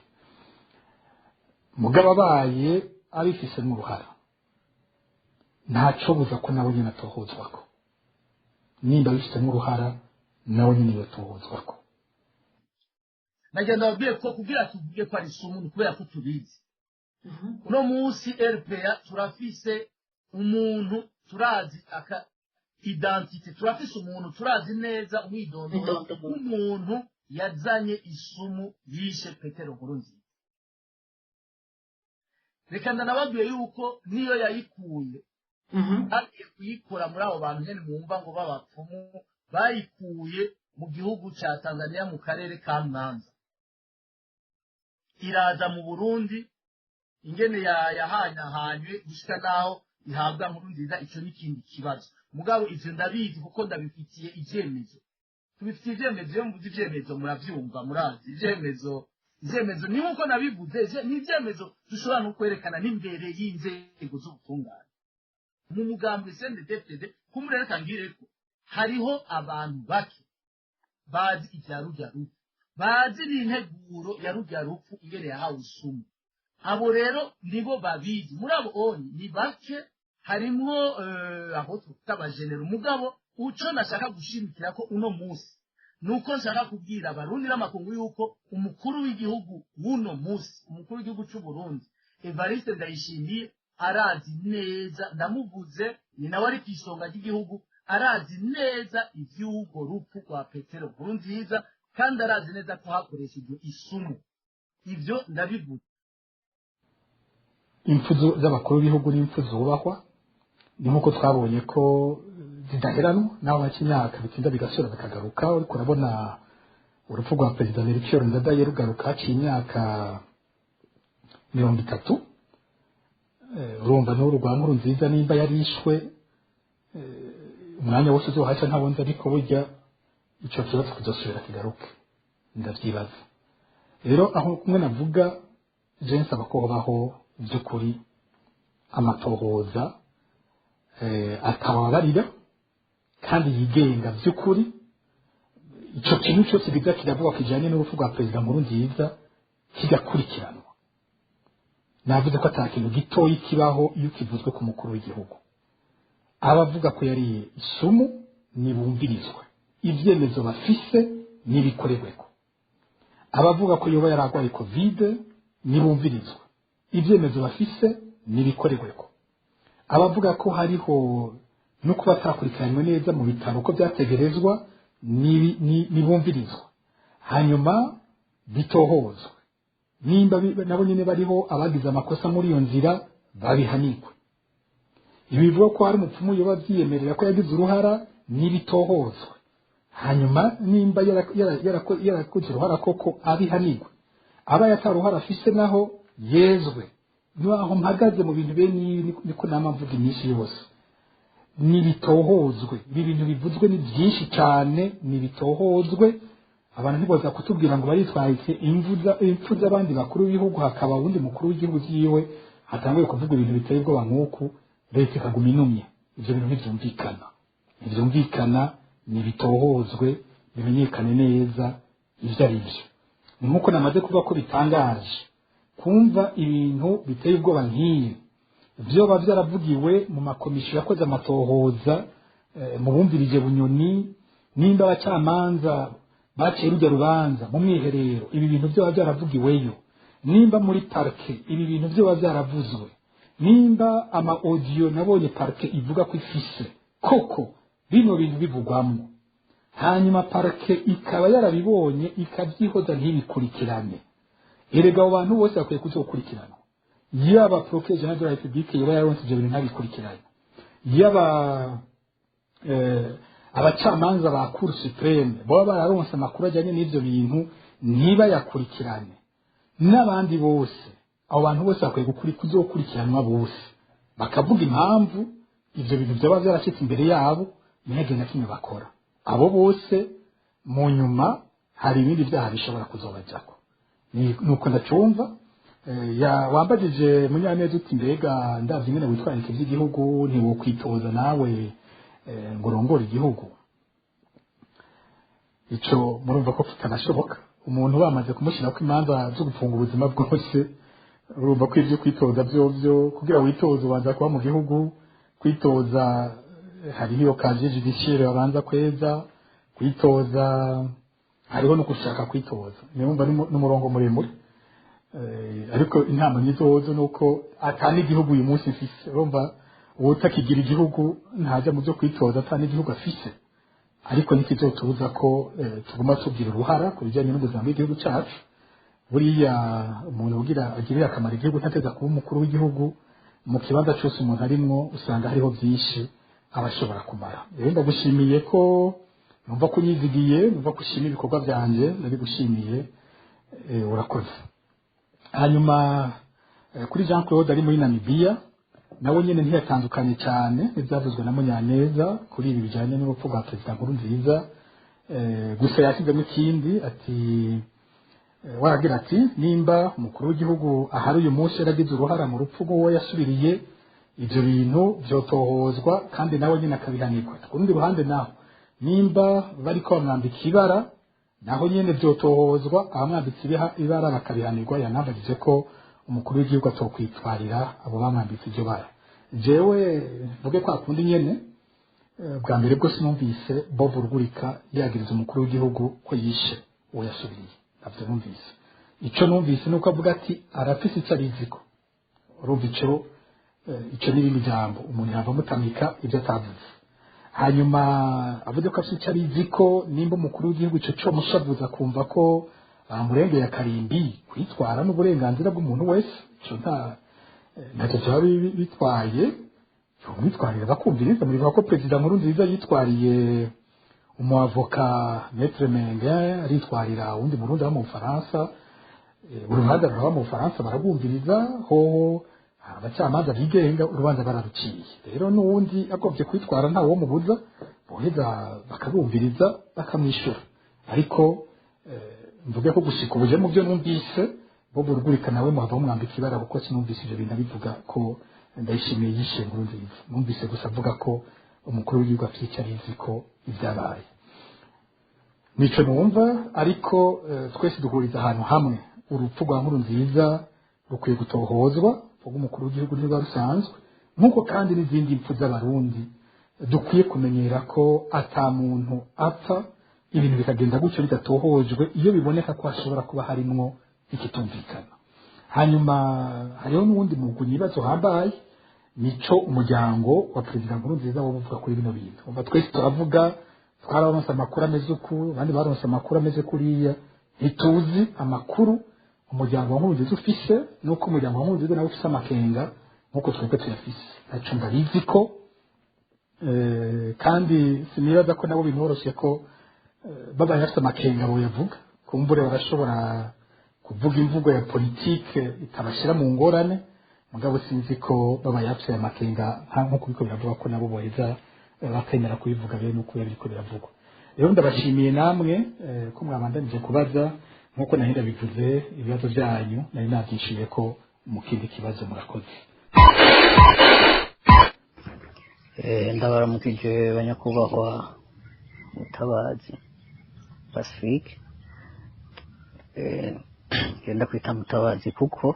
mugabo abaye abifisemo uruhara, ntaco buza ko nawe nyine atohozwako. Nimba abifisemo uruhara, nawe nyine yotohozwako. Nagira ndababwiye ko kugira tuvuge ko ari isumu ni kubera ko tubizi. Uno munsi RPA turafise umuntu, turazi aka identité, turafise umuntu, turazi neza umwidondoro w'umuntu yazanye isumu yishe Petero Nkurunziza. Reka ndanababwiye yuko niyo yayikuye, agiye kuyikora muri abo bantu nyene mwumva ngo b'abapfumu, bayikuye mu gihugu ca Tanzania, mu karere ka Mwanza, iraza mu Burundi. Ingene yahanyahanywe gushika naho ihabwa Nkurunziza, ico n'ikindi kibazo. Mugabo ivyo ndabizi kuko ndabifitiye ivyemezo, tubifitiye ivyemezo. Iyo mvuze ivyemezo muravyumva, murazi ivyemezo. Ivyemezo ni nkuko nabivuze, ni ivyemezo dushobora no kwerekana n'imbere y'inzego z'ubutungane. Mu mugambi CNDD-FDD, kumurereka ngireko, hariho abantu bake bazi ivya rurya rupfu, bazi n'integuro ya rurya rupfu, ingene yahawe isumu. Abo rero nibo babizi. Muri abo onye ni bake, harimwo aho twita abajenera. Umugabo uco nashaka gushimikira ko uno munsi nuko nshaka kubwira Abarundi n'amakungu yuko umukuru w'igihugu w'uno munsi, umukuru w'igihugu c'u Burundi Evariste Ndayishimiye, arazi neza. Ndamuvuze, ni nawe ari kw'isonga ry'igihugu, arazi neza ivy'urwo rupfu rwa Petero Nkurunziza, kandi arazi neza ko hakoreshejwe isumu. Ivyo ndabivuze. Impfu z'abakuru b'ibihugu n'impfu zubahwa, ni nk'uko twabonye ko zidaheranwa naho baca imyaka, bitinda bigasubira bikagaruka. Uriko urabona urupfu rwa Perezida Melchior Ndadaye rugaruka haciye imyaka 30. Urumva n'uru rwa Nkurunziza, nimba yarishwe, umwanya wose uzohaca ntabonze, ariko burya ico kibazo kizosubira kigaruke, ndavyibaza. Rero aho kumwe navuga, je nsaba ko hobaho by'ukuri amatohoza atababarira kandi yigenga by'ukuri. Ico kintu cyose kiza kiravugwa kijanye n'urupfu rwa Perezida Nkurunziza kigakurikiranwa. Navuze ko ata kintu gitoyi kibaho iyo kivuzwe ku mukuru w'igihugu. Abavuga ko yariye isumu nibumvirizwe, ibyemezo bafise nibikorerweko. Abavuga ko yoba yararwaye COVID nibumvirizwe, ibyemezo bafise nibikorerweko. Abavuga ko hariho no kuba atakurikiranywe neza mu bitaro ko byategerezwa nibumvirizwa, hanyuma bitohozwe. Nimba nabo nyine bariho abagize amakosa muri iyo nzira, babihanirwe. Ibi bivuga ko hari umupfumu yoba abyiyemerera ko yagize uruhara, n'ibitohozwe, hanyuma nimba yarakoze uruhara koko abihanirwe, aba yataruhara afise naho yezwe. Naho mpagaze mu bintu bene ibi, niko nama mvuga iminsi yose: nibitohozwe. Ibi bintu bivuzwe ni byinshi cyane, nibitohozwe. Abantu ntibaza kutubwira ngo baritwaritse impfu z'abandi bakuru b'ibihugu, hakaba uwundi mukuru w'igihugu yiwe hatanguye kuvuga ibintu biteye ubwoba nk'uku, leta ikaguma inumye. Ibyo bintu ntibyumvikana, ntibyumvikana. Nibitohozwe, bimenyekane neza ibyo ari byo. Ni nk'uko namaze kuvuga ko bitangaje kumva ibintu biteye ubwoba nk'ibi vyoba vyaravugiwe mu makomisiyo yakoze amatohoza, mu bumvirije Bunyoni. Nimba abacamanza baciye rujya rubanza mu mwiherero ibi bintu vyoba vyaravugiweyo, nimba muri parquet ibi bintu vyoba vyaravuzwe, nimba ama audio nabonye parquet ivuga ko ifise koko bino bintu bivugwamwo, hanyuma parquet ikaba yarabibonye ikabyihoza ntibikurikirane, erega abo bantu bose bakwiye kuzokurikiranwa. Yaba procureur général de la République yoba yaronse ivyo bintu ntabikurikirane, yaba abacamanza ba Cour suprême baba bararonse amakuru ajyanye n'ivyo bintu ntibayakurikirane, n'abandi bose, abo bantu bose bakwiye kuzokurikiranwa bose, bakavuga impamvu ivyo bintu byaba vyarashitse imbere yabo ntihagire na kimwe bakora. Abo bose mu nyuma hari ibindi vyaha bishobora kuzobajako. Nuko ndacumva. Wambajije Munyaneza uti: "Mbega ndavye ingene witwararika ivy'igihugu, ntiwokwitoza nawe ngo urongore igihugu?" Ico murumva ko kitanashoboka. Umuntu bamaze kumushyirako imanza zo gufunga ubuzima bwose, urumva ko ibyo kwitoza vyovyo, kugira witoze ubanza kuba mu gihugu. Kwitoza hariho iyo casier judiciaire babanza kweza. Kwitoza hariho no gushaka kwitoza, niwumva n'umurongo muremure. Ariko intama nyizozo nuko ata n'igihugu uyu munsi mfise. Urumva uwutakigira igihugu ntajya mu byo kwitoza ata n'igihugu afise. Ariko ntikizotubuza ko tuguma tugira uruhara ku bijyanye n'ubuzima bw'igihugu cyacu. Buriya umuntu ugira agirira akamaro igihugu ntateza kuba umukuru w'igihugu. Mu kibanza cyose umuntu arimwo usanga hariho byinshi aba ashobora kumara. Rero ndagushimiye ko numva ko unyizigiye, numva ko ushima ibikorwa byanjye, ndabigushimiye, urakoze. Hanyuma kuri Jean Claude ari muri Namibia, nawe nyine ntiyatandukanye cyane n'ibyavuzwe na Munyaneza kuri ibi bijyanye n'urupfu rwa Perezida Nkurunziza. Gusa yashyizemo ikindi ati waragira ati: "Nimba umukuru w'igihugu ahari uyu munsi yaragize uruhara mu rupfu rw'uwo yasubiriye, ibyo bintu byotohozwa kandi nawe nyine akabihanirwa. Ku rundi ruhande naho, nimba bariko bamwambika ibara, naho nyine byotohozwa, abamwambitse ibara bakabihanirwa." Yanambagije ko umukuru w'igihugu atokwitwarira abo bamwambitse iryo bara. Jewe mvuge kwa kundi nyene, bwa mbere bwo sinumvise Bob Rugurika yagiriza umukuru w'igihugu ko yishe uwo yasubiriye, ntabyo numvise. Ico numvise nuko avuga ati arafise icyo abiziko. Urumva ico n'irindi jambo, umuntu yava amutamika ibyo atavuze. Hanyuma avuze ko afise icyo abiziko, nimba umukuru w'igihugu ico comushavuza kumva ko bamurengeye akarimbi, kwitwara n'uburenganzira bw'umuntu wese, ico ntacyo byaba bitwaye. Kumwitwarira bakumviriza. Muribuka ko Perezida Nkurunziza yitwariye umuavoka Maître Menge, aritwarira uwundi Murundi aba mu Bufaransa. Urubanza ruraba mu Bufaransa, barabwumviriza, hoho abacamanza bigenga, urubanza bararuciye. Rero n'uwundi agomvye kwitwara ntawe wo mubuza, boheza bakabumviriza bakamwishura. Ariko Mvuge ko gushika ubuje mu byo numvise bo burugurika nawe muhava mumwambika ibara, kuko sinumvise ivyo bintu abivuga ko Ndayishimiye yishe Nkurunziza. Numvise gusa avuga ko umukuru w'igihugu afite icyo abizi ko ibyabaye, nico numva. Ariko twese duhuriza ahantu hamwe: urupfu rwa Nkurunziza rukwiye gutohozwa, rw'umukuru w'igihugu ntirwa rusanzwe, nk'uko kandi n'izindi mpfu z'Abarundi dukwiye kumenyera ko ata muntu apfa ibintu bikagenda gutyo bidatohojwe, iyo biboneka ko hashobora kuba harimwo ikitumvikana. Hanyuma hariho n'uwundi mugwi nibazo uhambaye, nico umuryango wa Perezida Nkurunziza wo uvuga kuri bino bintu. Umva, twese turavuga twararonse amakuru ameze uku, abandi baronse amakuru ameze kuriya. Ntituzi amakuru umuryango wa Nkurunziza ufise, nuko umuryango wa Nkurunziza nawe ufise amakenga nkuko twebwe tuyafise. Ntaco ndabizi ko kandi sinibaza ko nabo binoroshye ko babaye bafite amakenga boyavuga. Kumbure barashobora kuvuga imvugo ya politike itabashyira mu ngorane, mugabo sinzi ko babaye bafite amakenga nk'uko biriko biravuga ko nabo boheza bakemera kubivuga bene uko biriko biravugwa. Rero ndabashimiye namwe ko mwabandanije kubaza. Nk'uko nari ndabivuze, ibibazo byanyu nari nabyishyuye ko mu kindi kibazo. Murakoze. Ndabaramukije banyakubahwa Mutabazi Pacifique. Ngenda kwita Mutabazi kuko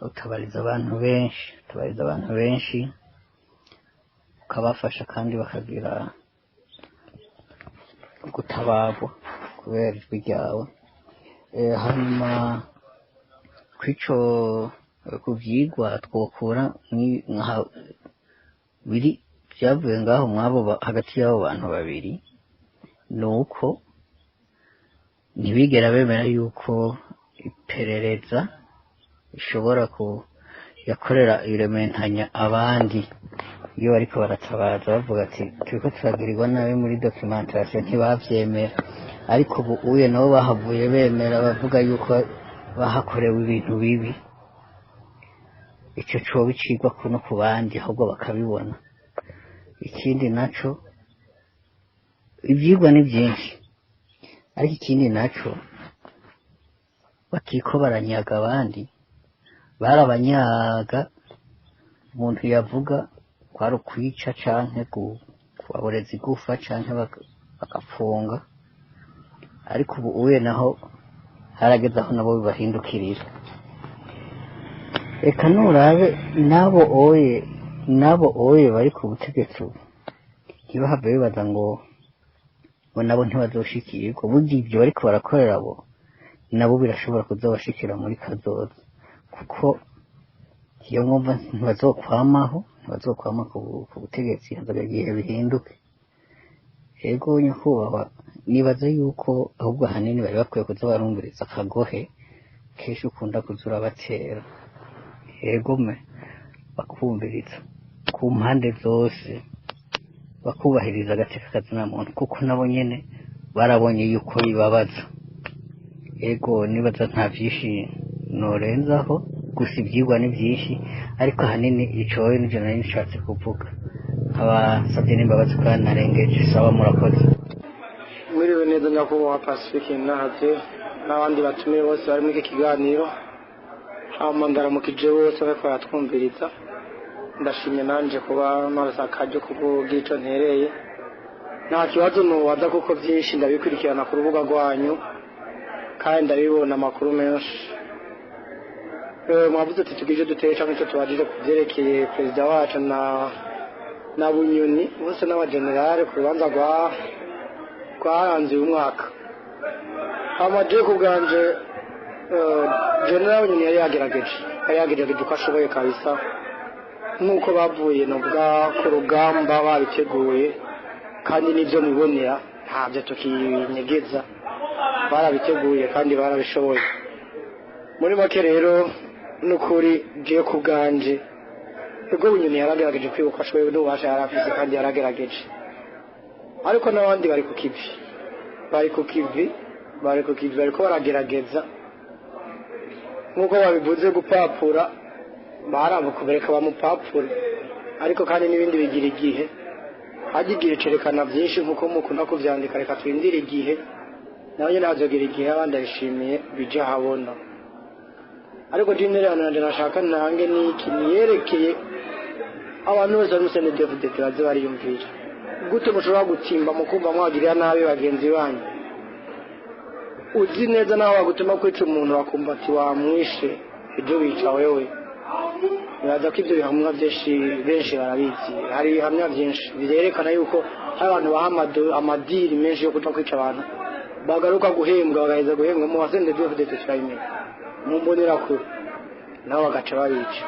utabariza abantu benshi, utabariza abantu benshi ukabafasha kandi bakagira gutabarwa kubera ijwi ryawe. Hanyuma kw'ico ku vyigwa twokura biri byavuye ngaho mwabo hagati y'abo bantu babiri, ni uko ntibigera bemera yuko iperereza ishobora ku yakorera irementanya abandi. Iyo bariko baratabaza bavuga ati turiko turagirirwa nabi muri documentation, ntibavyemera. Ariko ubu uye nabo bahavuye bemera, bavuga yuko bahakorewe ibintu bibi. Ico coba icigwa no ku bandi, ahubwo bakabibona. Ikindi naco, ivyigwa ni vyinshi, ariko ikindi naco, bakiko baranyaga abandi, barabanyaga. Umuntu yavuga kwari ukwica canke kubaboreza igufa canke bagapfunga. Ariko ubu uye naho harageze aho nabo bibahindukirira. Reka nurabe nabo oye, nabo oye bari ku butegetsi ubu, ntibahave bibaza ngo nabo ntibazoshikirwa. Burya ibyo bariko barakorera abo nabo birashobora kuzobashikira muri kazoza, kuko iyo mwumva ntibazokwamaho, ntibazokwama ku butegetsi, hazaga igihe bihinduke. Ego nyakubahwa, nibaza yuko ahubwo ahanini bari bakwiye kuza barumviriza akagohe kenshi ukunda kuza urabatera. Egome, bakumviriza ku mpande zose, bakubahiriza agateka kazina muntu, kuko nabo nyene barabonye yuko bibabaza. Ego, nibaza nta vyinshi norenzaho, gusa ivyigwa ni vyinshi, ariko ahanini icoye nivyo nari nishatse kuvuga. Nkabasavye n'imbabazi ko narengeje. Sawa, murakoze. Mwiriwe neza nyakubahwa Pacifique Nahaze n'abandi batumiwe bose bari muri iki kiganiro. Hama ndaramukije bose bariko baratwumviriza. Ndashimye nanje kuba marasa akaryo kuvuga ico ntereye. Nta kibazo nubaza, kuko vyinshi ndabikurikirana ku rubuga rwanyu kandi ndabibona amakuru menshi. Mwavuze ati tugije duteye canke ico tubajije ku vyerekeye perezida wacu na Bunyoni bose n'abagenerale ku rubanza rwa rwaranze uyu mwaka. Hama je ku bwanje, general Bunyoni yari yagerageje uko ashoboye kabisa, nk'uko bavuye novuga ku rugamba babiteguye, kandi n'ibyo mubonera ntabyo tukinyegeza, barabiteguye kandi barabishoboye. Muri make rero, n'ukuri je ku bwanje, ubwo Bunyoni yaragerageje kwibuka ashoboye n'ububasha yari afise, kandi yaragerageje. Ariko n'abandi bari ku kivi, bari ku kivi, bari ku kivi, bariko baragerageza nk'uko babivuze gupapura, barabukubereka bamupapure. Ariko kandi n'ibindi bigira igihe, hajya igihe cerekana byinshi nk'uko mukunda kuvyandika. Reka turindire igihe. Nawe nyine hazogera igihe abandi abishimiye bija habona. Ariko je intererano yanje nashaka ntange niki niyerekeye abantu bose bari muri CNDD-FDD baze bariyumvira gute mushobora gutsimba mukumva mwagirira nabi bagenzi banyu. Uzi neza naho bagutuma kwica umuntu, bakumva ati wamwishe, ejo wica wewe. Nibaza ko ibyo bihamwa byinshi benshi barabizi. Hari ibihamya byinshi byerekana yuko hari abantu baha amadiri menshi yo kuja kwica abantu, bagaruka guhembwa, bagaheza guhembwa mu ba CNDD-FDD, turabimenya mu mbonerakure, nabo bagaca babica.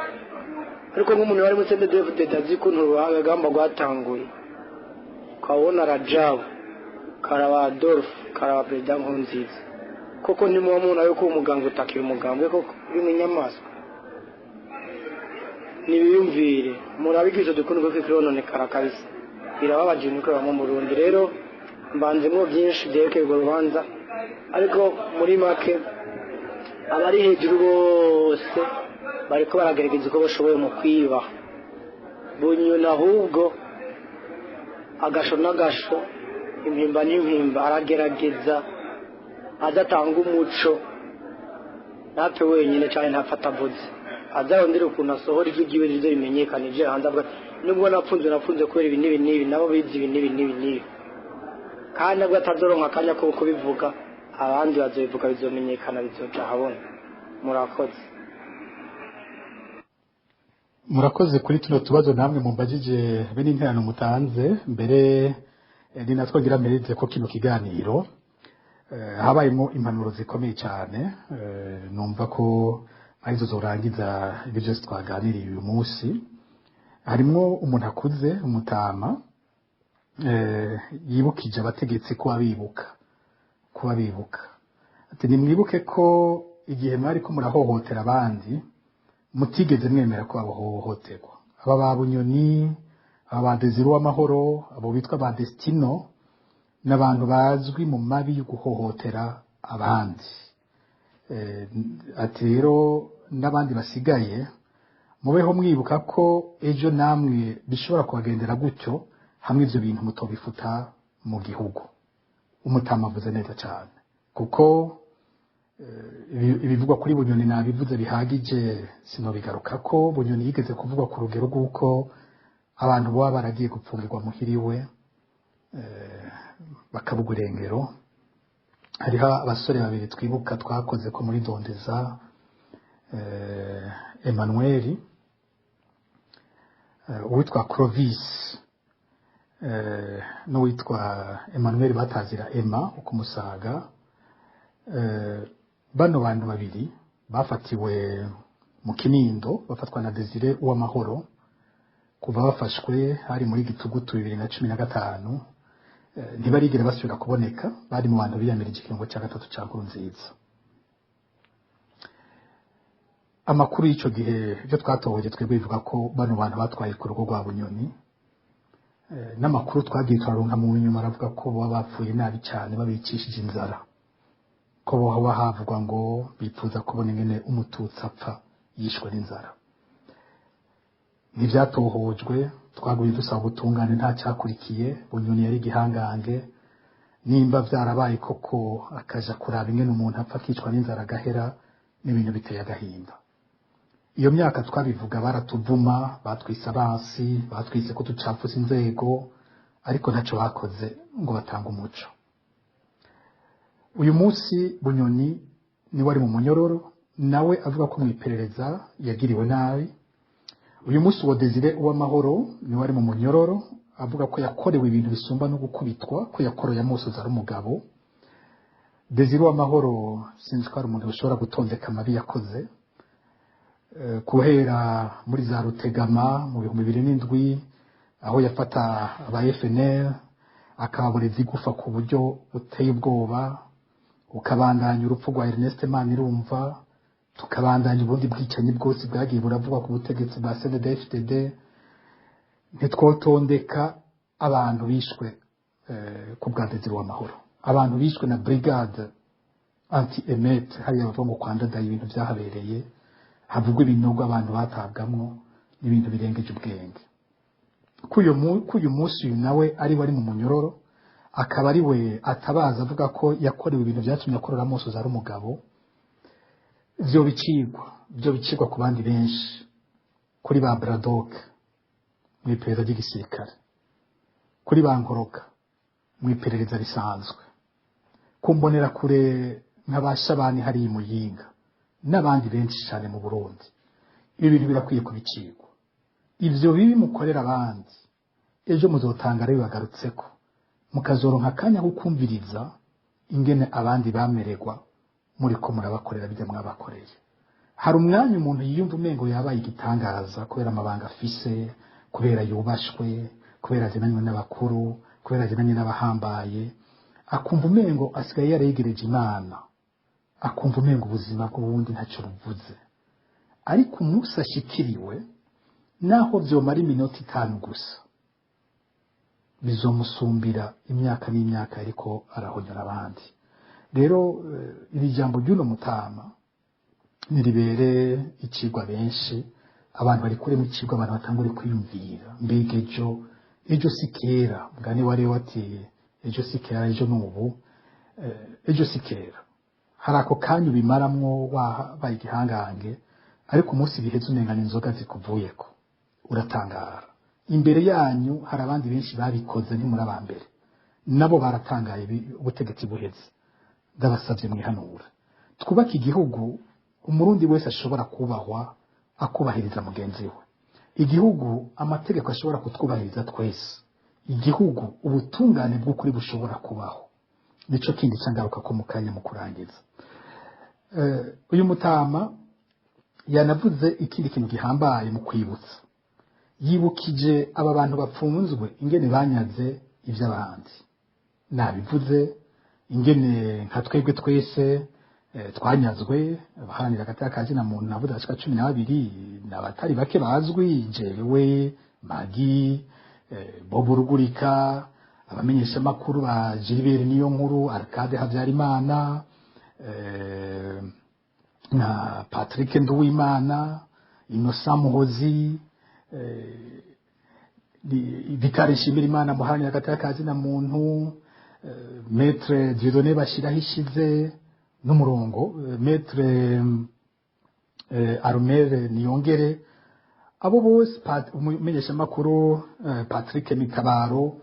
Ariko nk'umuntu wari muri CNDD-FDD azi ukuntu urugamba rwatanguye, ukabona Rajabu, karaba Adolphe, karaba Perezida Nkurunziza, koko ntimuba mubona yuko uwo mugambwe utakira umugambwe, koko uri mu nyamaswa. Nibiyumvire murabigize dukuntu kuko kirononekara kabisa, birababaje ibintu bikorera mu Burundi. Rero mbanzemwo byinshi byerekeye urwo rubanza, ariko muri make abari hejuru bose bariko baragerageza uko bashoboye mu kwiba Bunyoni, ahubwo agasho n'agasho, impimba n'impimba, aragerageza adatanga umuco, ntapfe wenyine cyane, ntapfa atavuze, azarondere ukuntu asohora ijwi ryiwe rize rimenyekane ije hanze, avuga ati, nubwo napfunze, napfunze kubera ibi n'ibi n'ibi, nabo bize ibi n'ibi n'ibi n'ibi. Kandi nabwo atazoronka akanya ko kubivuga, abandi bazobivuga, bizomenyekana, bizoja ahabona. Murakoze. Murakoze kuri tuno tubazo namwe mumbajije be n'interano mutanze. Mbere ni natwo ngira mpereze ko kino kiganiro habayemo impanuro zikomeye cyane, numva ko arizo zorangiza ibyo byose twaganiriye uyu munsi. Harimwo umuntu akuze, umutama, yibukije abategetsi kuba bibuka, ati nimwibuke ko igihe mwari ko murahohotera abandi mutigeze mwemera ko bahohoterwa. Aba ba Bunyoni, aba ba Desire w'Amahoro, abo bitwa ba Destino, n'abantu bazwi mu mabi yo guhohotera abandi. Ati rero n'abandi basigaye mubeho mwibuka ko ejo namwe bishobora kubagendera gutyo, hamwe ivyo bintu mutobifuta mu gihugu. Umutama avuze neza cyane, kuko ibivugwa kuri Bunyoni nabivuze bihagije, sinobigaruka ko Bunyoni yigeze kuvugwa ku rugero rw'uko abantu baba baragiye gupfungirwa muhiriwe, bakabuga irengero. Hariho abasore babiri twibuka twakoze ko muri Dondeza, Emmanuel, uwitwa Clovis n'uwitwa Emmanuel batazira Emma ukumusaga. Bano bantu babiri bafatiwe mu Kinindo, bafatwa na Desire Uwamahoro. Kuva bafashwe, hari muri Gitugutu 2015, ntibarigera basubira kuboneka. Bari mu bantu biyamirije ikiringo cya gatatu cya Nkurunziza. Amakuru y'icyo gihe, ibyo twatohoje twebwe, bivuga ko bano bantu batwaye ku rugo rwa Bunyoni. N'amakuru twagiye turaronka mu nyuma aravuga ko baba bapfuye nabi cyane, babicishije inzara, ko boba havugwa ngo bifuza kubona ingene Umututsi apfa yishwe n'inzara. Ntibyatohojwe, twaguye dusaba ubutungane, nta cyakurikiye. Bunyoni yari igihangange. Nimba byarabaye koko akaja kuraba ingene umuntu apfa akicwa n'inzara agahera, n'ibintu biteye agahinda. Iyo myaka twabivuga baratuvuma, batwise abansi, batwise ko ducapfuza inzego, ariko ntacyo bakoze ngo batange umuco. Uyu munsi Bunyoni niwe ari mu munyororo, nawe avuga ko mu iperereza yagiriwe nabi. Uyu munsi uwo Desire Uwamahoro niwe ari mu munyororo, avuga ko yakorewe ibintu bisumba no gukubitwa, ko yakoroye amusozi ari umugabo. Desire Uwamahoro, sinzi ko hari umuntu ushobora gutondeka amabi yakoze. Guhera muri za Rutegama mu 2007, aho yafata aba FNL akababoreza igufa ku buryo buteye ubwoba, ukabandanya urupfu rwa Ernest Manirumva, tukabandanya ubundi bwicanyi bwose bwagiye buravugwa ku butegetsi bwa CNDD-FDD, ntitwotondeka abantu bishwe ku bwa Desire Uwamahoro, abantu bishwe na brigade anti émeute hariya bavuga ngo kwa Ndadaye. Ibintu byahabereye, havugwa ibinogo abantu batabwamwo, n'ibintu birengeje ubwenge. K'uyu munsi uyu nawe ari wari mu munyororo, Akaba ari we atabaza avuga ko yakorewe ibintu byatumye akorera amosozi ari umugabo. Vyo bicigwa ku bandi benshi, kuri ba Braddock mu iperereza ry'igisirikare, kuri ba Nkoroka mu iperereza risanzwe, ku mbonerakure nka ba Shabani hariya i Muyinga n'abandi benshi cyane mu Burundi. Ibi bintu birakwiye kubicigwa. Ivyo bibi mukorera abandi, ejo muzotanga rero bibagarutseko, mukazoronka akanya ko kumviriza ingene abandi bamererwa muriko murabakorera bijya mwabakoreye. Hari umwanya umuntu yiyumva umengo yabaye igitangaza kubera amabanga afise, kubera yubashwe, kubera azinanywe n'abakuru, kubera azinanye n'abahambaye, akumva umengo asigaye yaregereje Imana, akumva umengo ubuzima bw'ubundi ntacyo buvuze. Ariko umunsi ashikiriwe, naho vyomara iminota 5 gusa, bizomusumbira imyaka n'imyaka ariko arahonyora abandi. Rero iri jambo ry'uno mutama niribere icigwa benshi, abantu barikuremo icigwa, abantu batangure kwiyumvira: mbega ejo, ejo si kera? Mugani wari wati ejo si kera, ejo nubu. Ejo si kera. Hari ako kanya ubimaramwo wabaye igihangange, ariko umunsi biheze umengana inzoga zikuvuyeko, uratangara. Imbere yanyu hari abandi benshi babikoze, ntimuri aba mbere, nabo baratangaye ubutegetsi buheze. Ndabasabye mwihanura, twubake igihugu Umurundi wese ashobora kubahwa, akubahiriza mugenzi we, igihugu amategeko ashobora kutwubahiriza twese, igihugu ubutungane bw'ukuri bushobora kubaho. Nico kindi cangaruka ko mu kanya mu kurangiza. Uyu mutama yanavuze ikindi kintu gihambaye mu kwibutsa. Yibukije aba bantu bapfunzwe ingene banyaze iby'abandi. Nabivuze ingene nka twebwe twese twanyazwe, abaharanira agateka ka zina muntu, navuze abashika 12, ni abatari bake bazwi: jewe, Magi, Bob Rugurika, abamenyeshamakuru ba Gilbert Niyonkuru, Arcade Habyarimana, na Patrick Nduwimana, Innocent Muhozi, Vital Nshimirimana muharanira agateka ka zina muntu, Maître Dieudonné Bashirahishize n'umurongo, Maître Armel Niyongere, abo bose, umumenyeshamakuru Patrick Mitabaro,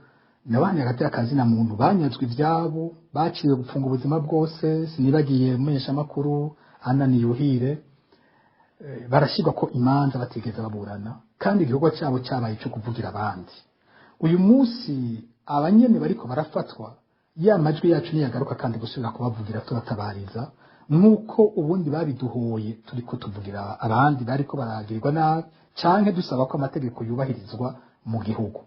n'abandi hagati y'akazina muntu banyazwe ivyabo, baciwe gufunga ubuzima bwose. Sinibagiye umumenyeshamakuru Anna Niyuhire. Barashyirwa ko imanza batigeze baburana, kandi igikorwa cyabo cyabaye cyo kuvugira abandi. Uyu munsi abanyene bariko barafatwa, ya majwi yacu niyagaruka kandi gusubira kubavugira, turatabariza nk'uko ubundi babiduhoye turiko tuvugira abandi bariko baragirirwa nabi, canke dusaba ko amategeko yubahirizwa mu gihugu.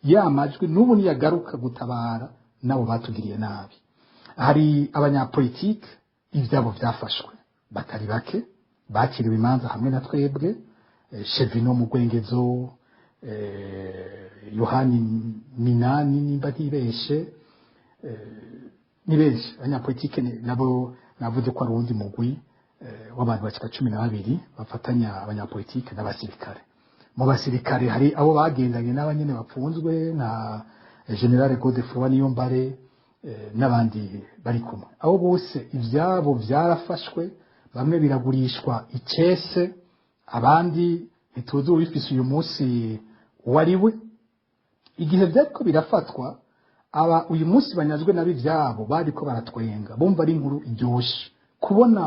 Ya majwi n'ubu niyagaruka gutabara nabo batugiriye nabi. Hari abanyapolitike ivyabo vyafashwe batari bake, bakiriwe imanza hamwe na twebwe, Chevino mu Gwengezo, Yohani Minani, nimba ntibeshe, ni benshi abanyapolitike. Nabo navuze ko ari uwundi mugwi w'abantu bashika 12 bafatanya abanyapolitike n'abasirikare. Mu basirikare hari abo bagendanye n'abanyene bapfunzwe, nka Général Godefroid Niyombare, n'abandi bari kumwe. Abo bose ivyabo vyarafashwe, bamwe biragurishwa icese, abandi ntituzi uwifise uyu munsi uwo ari we. Igihe vyariko birafatwa, aba uyu munsi banyazwe nabi ivyabo bariko baratwenga, bumva ari inkuru iryoshe kubona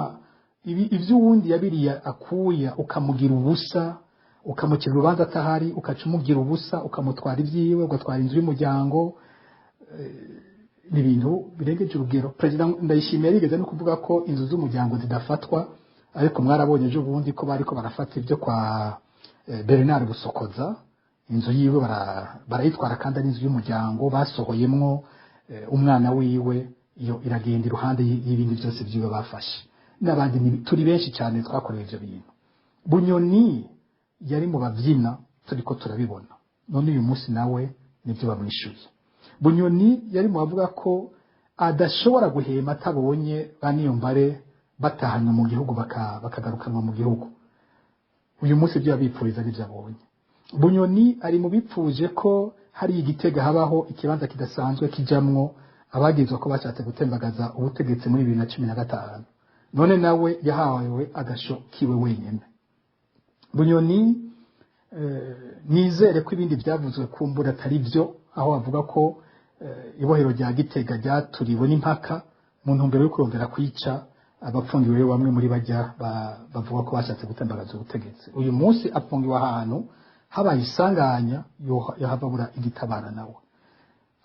ivy'uwundi yabiriye akuya, ukamugira ubusa, ukamucira urubanza atahari, ukaca umugira ubusa, ukamutwara ibyiwe, ugatwara inzu y'umuryango. Ni ibintu birengeje urugero. Perezida Ndayishimiye yarigeze no kuvuga ko inzu z'umuryango zidafatwa, ariko mwarabonye ejo bundi ko bariko barafata ibyo kwa Bernard Busokoza, inzu yiwe barayitwara kandi ari inzu y'umuryango, basohoyemwo umwana wiwe, iyo iragenda iruhande y'ibindi byose byiwe bafashe. N'abandi turi benshi cyane twakorewe ivyo bintu. Bunyoni yari mu bavyina turiko turabibona, none uyu munsi nawe nibyo bamwishuye. Bunyoni yari mu bavuga ko adashobora guhema atabonye ba Niyombare batahanywe mu gihugu, bakagarukanwa mu gihugu. Uyu munsi ibyo yabipfuriza nibyo abonye. Bunyoni ari mu bipfuje ko hari igitega habaho ikibanza kidasanzwe kijamwo. Abagizwe ko bashatse gutembagaza ubutegetsi muri 2015, none nawe yahawe agasho kiwe wenyine. Bunyoni, nizere ko ibindi byavuzwe kumbura atari byo, aho bavuga ko ibohero rya Gitega ryaturiwe n'impaka mu ntumbero yo kurondera kwica abapfungiwe bamwe muri bajya bavuga ko bashatse gutembagaza ubutegetsi. Uyu munsi apfungiwe ahantu habaye isanganya yohava igitabara nawe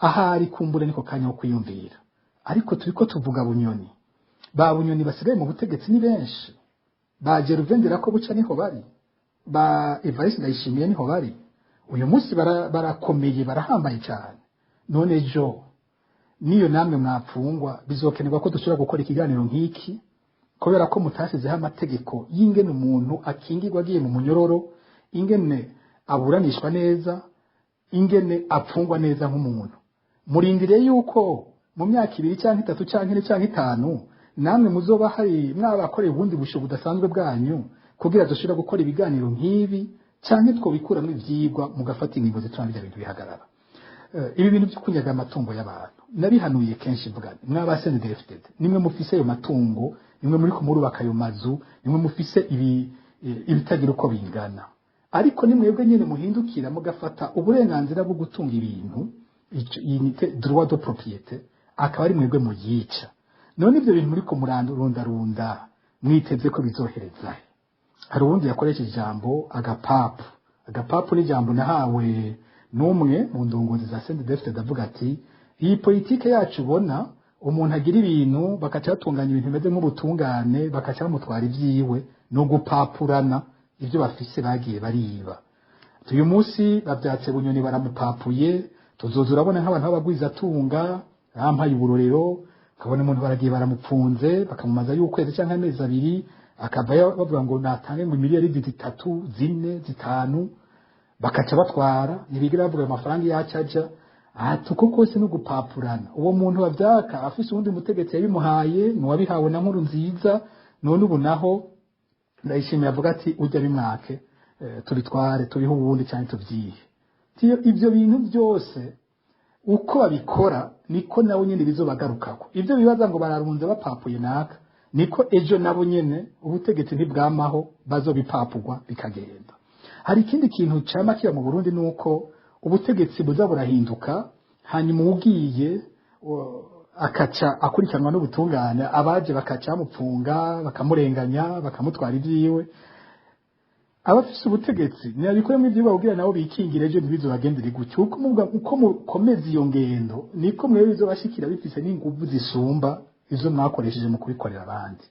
ahari, kumbure niko kanya ko kwiyumvira. Ariko turiko tuvuga Bunyoni. Ba Bunyoni basigaye mu butegetsi ni benshi, ba Geruvendera ko buca niho bari, ba Evariste Ndayishimiye niho bari. Uyu munsi barakomeye, barahambaye cyane. None ejo niyo namwe mwapfungwa, bizokenerwa ko dushobora gukora ikiganiro nk'iki, kubera ko mutashyizeho amategeko y'ingene umuntu akingirwa agiye mu munyororo, ingene aburanishwa neza, ingene apfungwa neza nk'umuntu. Murindire yuko mu myaka 2 cyangwa 3 cyangwa 4 cyangwa 5 namwe muzoba hari mwabakoreye ubundi busho budasanzwe bwanyu, kugira dushobora gukora ibiganiro nk'ibi, cyangwa twobikuramo ivyigwa mugafata ingingo zituma bijya bintu bihagarara. Ibi bintu byo kunyaga amatungo y'abantu nabihanuye kenshi, mvuga mwaba CNDD-FDD, nimwe mufise ayo matungo, nimwe muri kumurubaka ayo mazu, nimwe mufise ibi ibitagira uko bingana. Ariko ni mwebwe nyene muhindukira mugafata uburenganzira bwo gutunga ibintu, iyi droit de propriété, akaba ari mwebwe muyica. None ibyo bintu muri ko murarundarunda, mwiteze ko bizohereza? Hari uwundi yakoresheje ijambo agapapu. Agapapu ni ijambo nahawe n'umwe mu ndongozi za CNDD-FDD, avuga ati: "Iyi politike yacu ubona, umuntu agira ibintu bakaca batunganya ibintu bimeze nk'ubutungane, bakaca bamutwara ibyiwe no gupapurana ibyo bafise bagiye bariba." Uyu munsi babyatse Bunyoni, baramupapuye. Tuzoza urabona nk'abantu b'abagwizatunga bampaye uburorero, ukabona umuntu baragiye baramupfunze, bakamumaza y'ukwezi cyangwa amezi 2, akavayo bavuga ngo natange ngo miliyaridi 3, 4, 5, bakaca batwara. Ntibigira bavuga amafaranga yacu aja ati uko kose no gupapurana. Uwo muntu bavyaka afise uwundi mutegetsi yabimuhaye, nuwabihawe na Nkuru Nziza. None ubu naho Ndayishimiye avuga ati: "Ujya bimwake, tubitware tubihe uwundi cyane tubyihe." Ibyo bintu byose uko babikora niko nabo nyene bizobagarukako. Ibyo bibaza ngo bararunze bapapuye naka, niko ejo nabo nyene ubutegetsi ntibwamaho, bazobipapurwa bikagenda. Hari ikindi kintu cama kiba mu Burundi, nuko ubutegetsi buza burahinduka, hanyuma ugiye akaca akurikiranwa n'ubutungane, abaje bakaca bamupfunga, bakamurenganya, bakamutwara ibyiwe. Abafise ubutegetsi ntibabikoremo ivyigwa kugira nabo bikingire ejo ntibizobagendere gutyo. Uko mukomeza iyo ngendo, niko mwewe bizobashikira bifise n'inguvu zisumba izo mwakoresheje mu kubikorera abandi.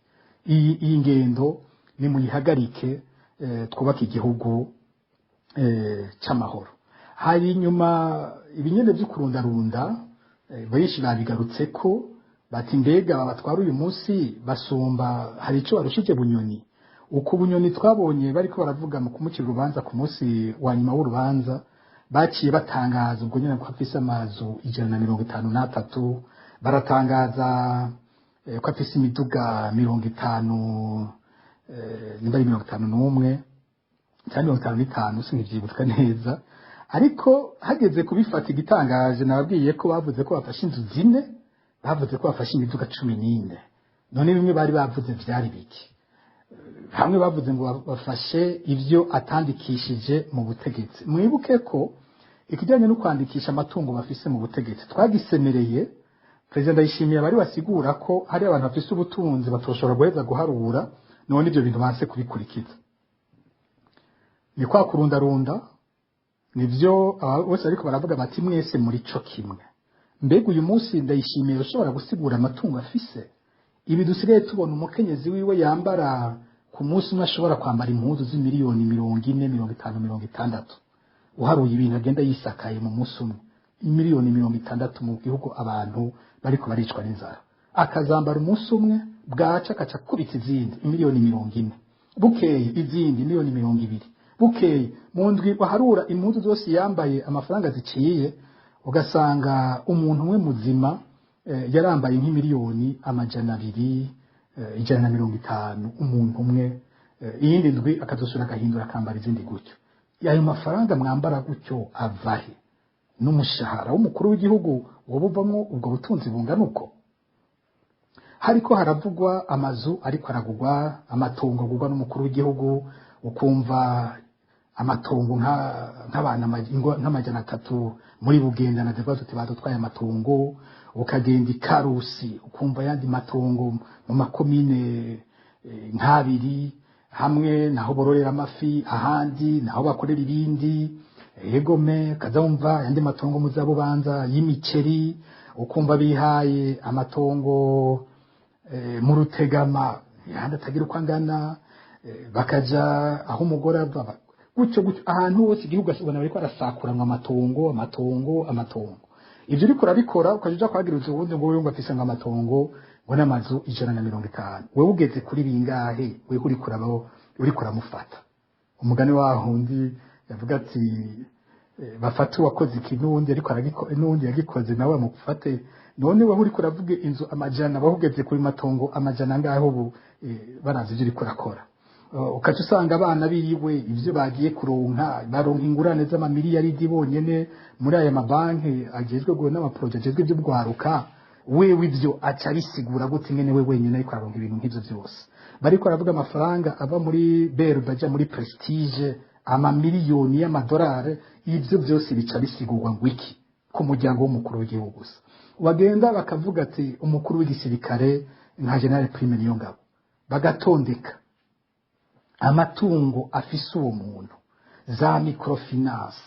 Iyi ngendo nimuyihagarike, twubake igihugu c'amahoro. Hari inyuma ibinyene vyo kurundarunda, benshi babigarutse ko bati: "Mbega babatwara uyu munsi basumba, hari ico barushije Bunyoni?" Uko Bunyoni twabonye bariko baravuga mu kumucira urubanza, ku munsi wa nyuma w'urubanza baciye batangaza ubwo nyene ko afise amazu 153, baratangaza ko afise imiduga 50, nimba ari 51 cyangwa 55, sinkivyibuka neza. Ariko hageze kubifata, igitangaje nababwiye ko bavuze ko bafashe inzu 4, bavuze ko bafashe imiduga 14. None bimwe bari bavuze vyari biki? Hamwe bavuze ngo bafashe ivyo atandikishije mu butegetsi. Mwibuke ko ikijyanye no kwandikisha amatungo bafise mu butegetsi twagisemereye. Perezida Ndayishimiye bari basigura ko hari abantu bafise ubutunzi batoshobora guheza guharura. None ivyo bintu banse kubikurikiza, ni kwa kurundarunda, nivyo bose ariko baravuga bati: "Mwese muri co kimwe." Mbega uyu munsi Ndayishimiye ushobora gusigura amatungo afise? Ibi dusigaye tubona, umukenyezi wiwe yambara ku munsi umwe ashobora kwambara impuzu z'imiliyoni 40, 50, 60, uharuye ibintu agenda yisakaye mu munsi umwe, miliyoni 60 mu gihugu abantu bariko baricwa n'inzara, akazambara umunsi umwe, bwaca akaca akubita izindi miliyoni 40, bukeye izindi miliyoni 20, bukeye mu ndwi waharura impuzu zose yambaye amafaranga ziciye, ugasanga umuntu umwe muzima yarambaye nk'imiliyoni 200, 150, umuntu umwe. Iyindi ndwi akazosubira agahindura akambara izindi gutyo. Ayo mafaranga mwambara gutyo avahe? N'umushahara w'umukuru w'igihugu woba uvamwo ubwo butunzi bungana uko? Hariko haravugwa amazu ariko aragugwa, amatongo agugwa n'umukuru w'igihugu, ukumva amatongo nk'abantu nk'300 muri Bugendana tuti badutwaye amatongo, ukagenda ikarusi ukumva ayandi matongo mu makomine nk'abiri, hamwe naho bororera amafi, ahandi naho bakorera ibindi. Egome kaza wumva ayandi matongo mu za Bubanza y'imiceri, ukumva bihaye amatongo mu Rutegama yandi atagira uko angana, bakaja aho umugore ava, gutyo gutyo ahantu hose igihugu ubona bariko arasakuranwa amatongo, amatongo, amatongo. Ivyo uriko urabikora ukaja uja kwagiriza uwundi ngo wewe ngo afise ngo amatongo ngo n'amazu 150, wewe ugeze kuri bingahe? Wewe uriko urabaho uriko uramufata. Umugani waho undi yavuga ati bafate uwakoze iki n'uwundi ariko aragiko n'uwundi yagikoze nawe amufate. None wewe uriko uravuga inzu amajana, wowe ugeze kuri matongo amajana angahe ubu? Barazi ivyo uriko urakora. Ukaca usanga abana biwe ivyo bagiye kuronka, baronka ingurane z'amamiliyaridi bonyene muri aya mabanki agezwe n'amaproje agezwe ivy'ubwaruka. Wewe ivyo aca abisigura gute ingene we wenyene ariko araronka ibintu nk'ivyo vyose? Bariko baravuga amafaranga ava muri Berbe aja muri Prestige, amamiliyoni y'amadolari, ivyo vyose bica bisigurwa ngo iki ku muryango w'umukuru w'igihugu gusa? Bagenda bakavuga ati umukuru w'igisirikare nka General Prime Niyongabo, bagatondeka amatungo afise uwo muntu, za microfinance,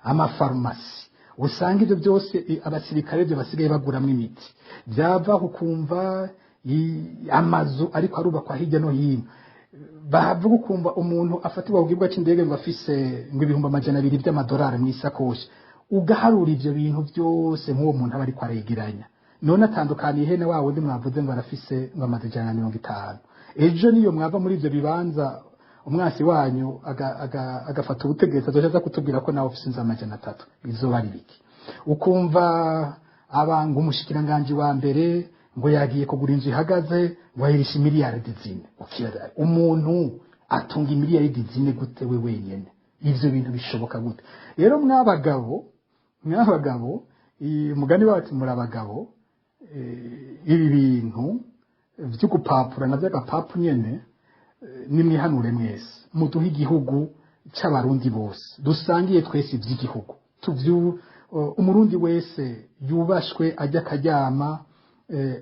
amafarumasi, usanga ivyo byose abasirikare byo basigaye baguramwo imiti, byava ukumva amazu ariko arubakwa hirya no hino, bavuga ukumva umuntu afatirwa ku kibuga c'indege ngo afise ngo 200,000 by'amadolari mu isakoshi. Ugaharura ivyo bintu byose nk'uwo muntu aba ariko aregeranya, none atandukaniye ihene wa wundi mwavuze ngo arafise ngo amazu 150? Ejo niyo mwava muri ivyo bibanza, umwasi wanyu agafata ubutegetsi, azoca aza kutubwira ko nawe ufise inzu 300, izoba ari biki? Ukumva abanga umushikiranganji wa mbere ngo yagiye kugura inzu ihagaze ngo ayirisha 4 miliyaridi. Ukibaza umuntu atunga 4 miliyaridi gute we wenyene? Ivyo bintu bishoboka gute? Rero mwabagabo, mwabagabo, umugani wacu muri abagabo, ibi bintu vyo gupapura na vy'agapapu nyene, nimwihanure mwese, muduhe igihugu c'abarundi bose dusangiye twese ivy'igihugu, tuvyu umurundi wese yubashwe, ajya akaryama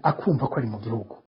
akumva ko ari mu gihugu.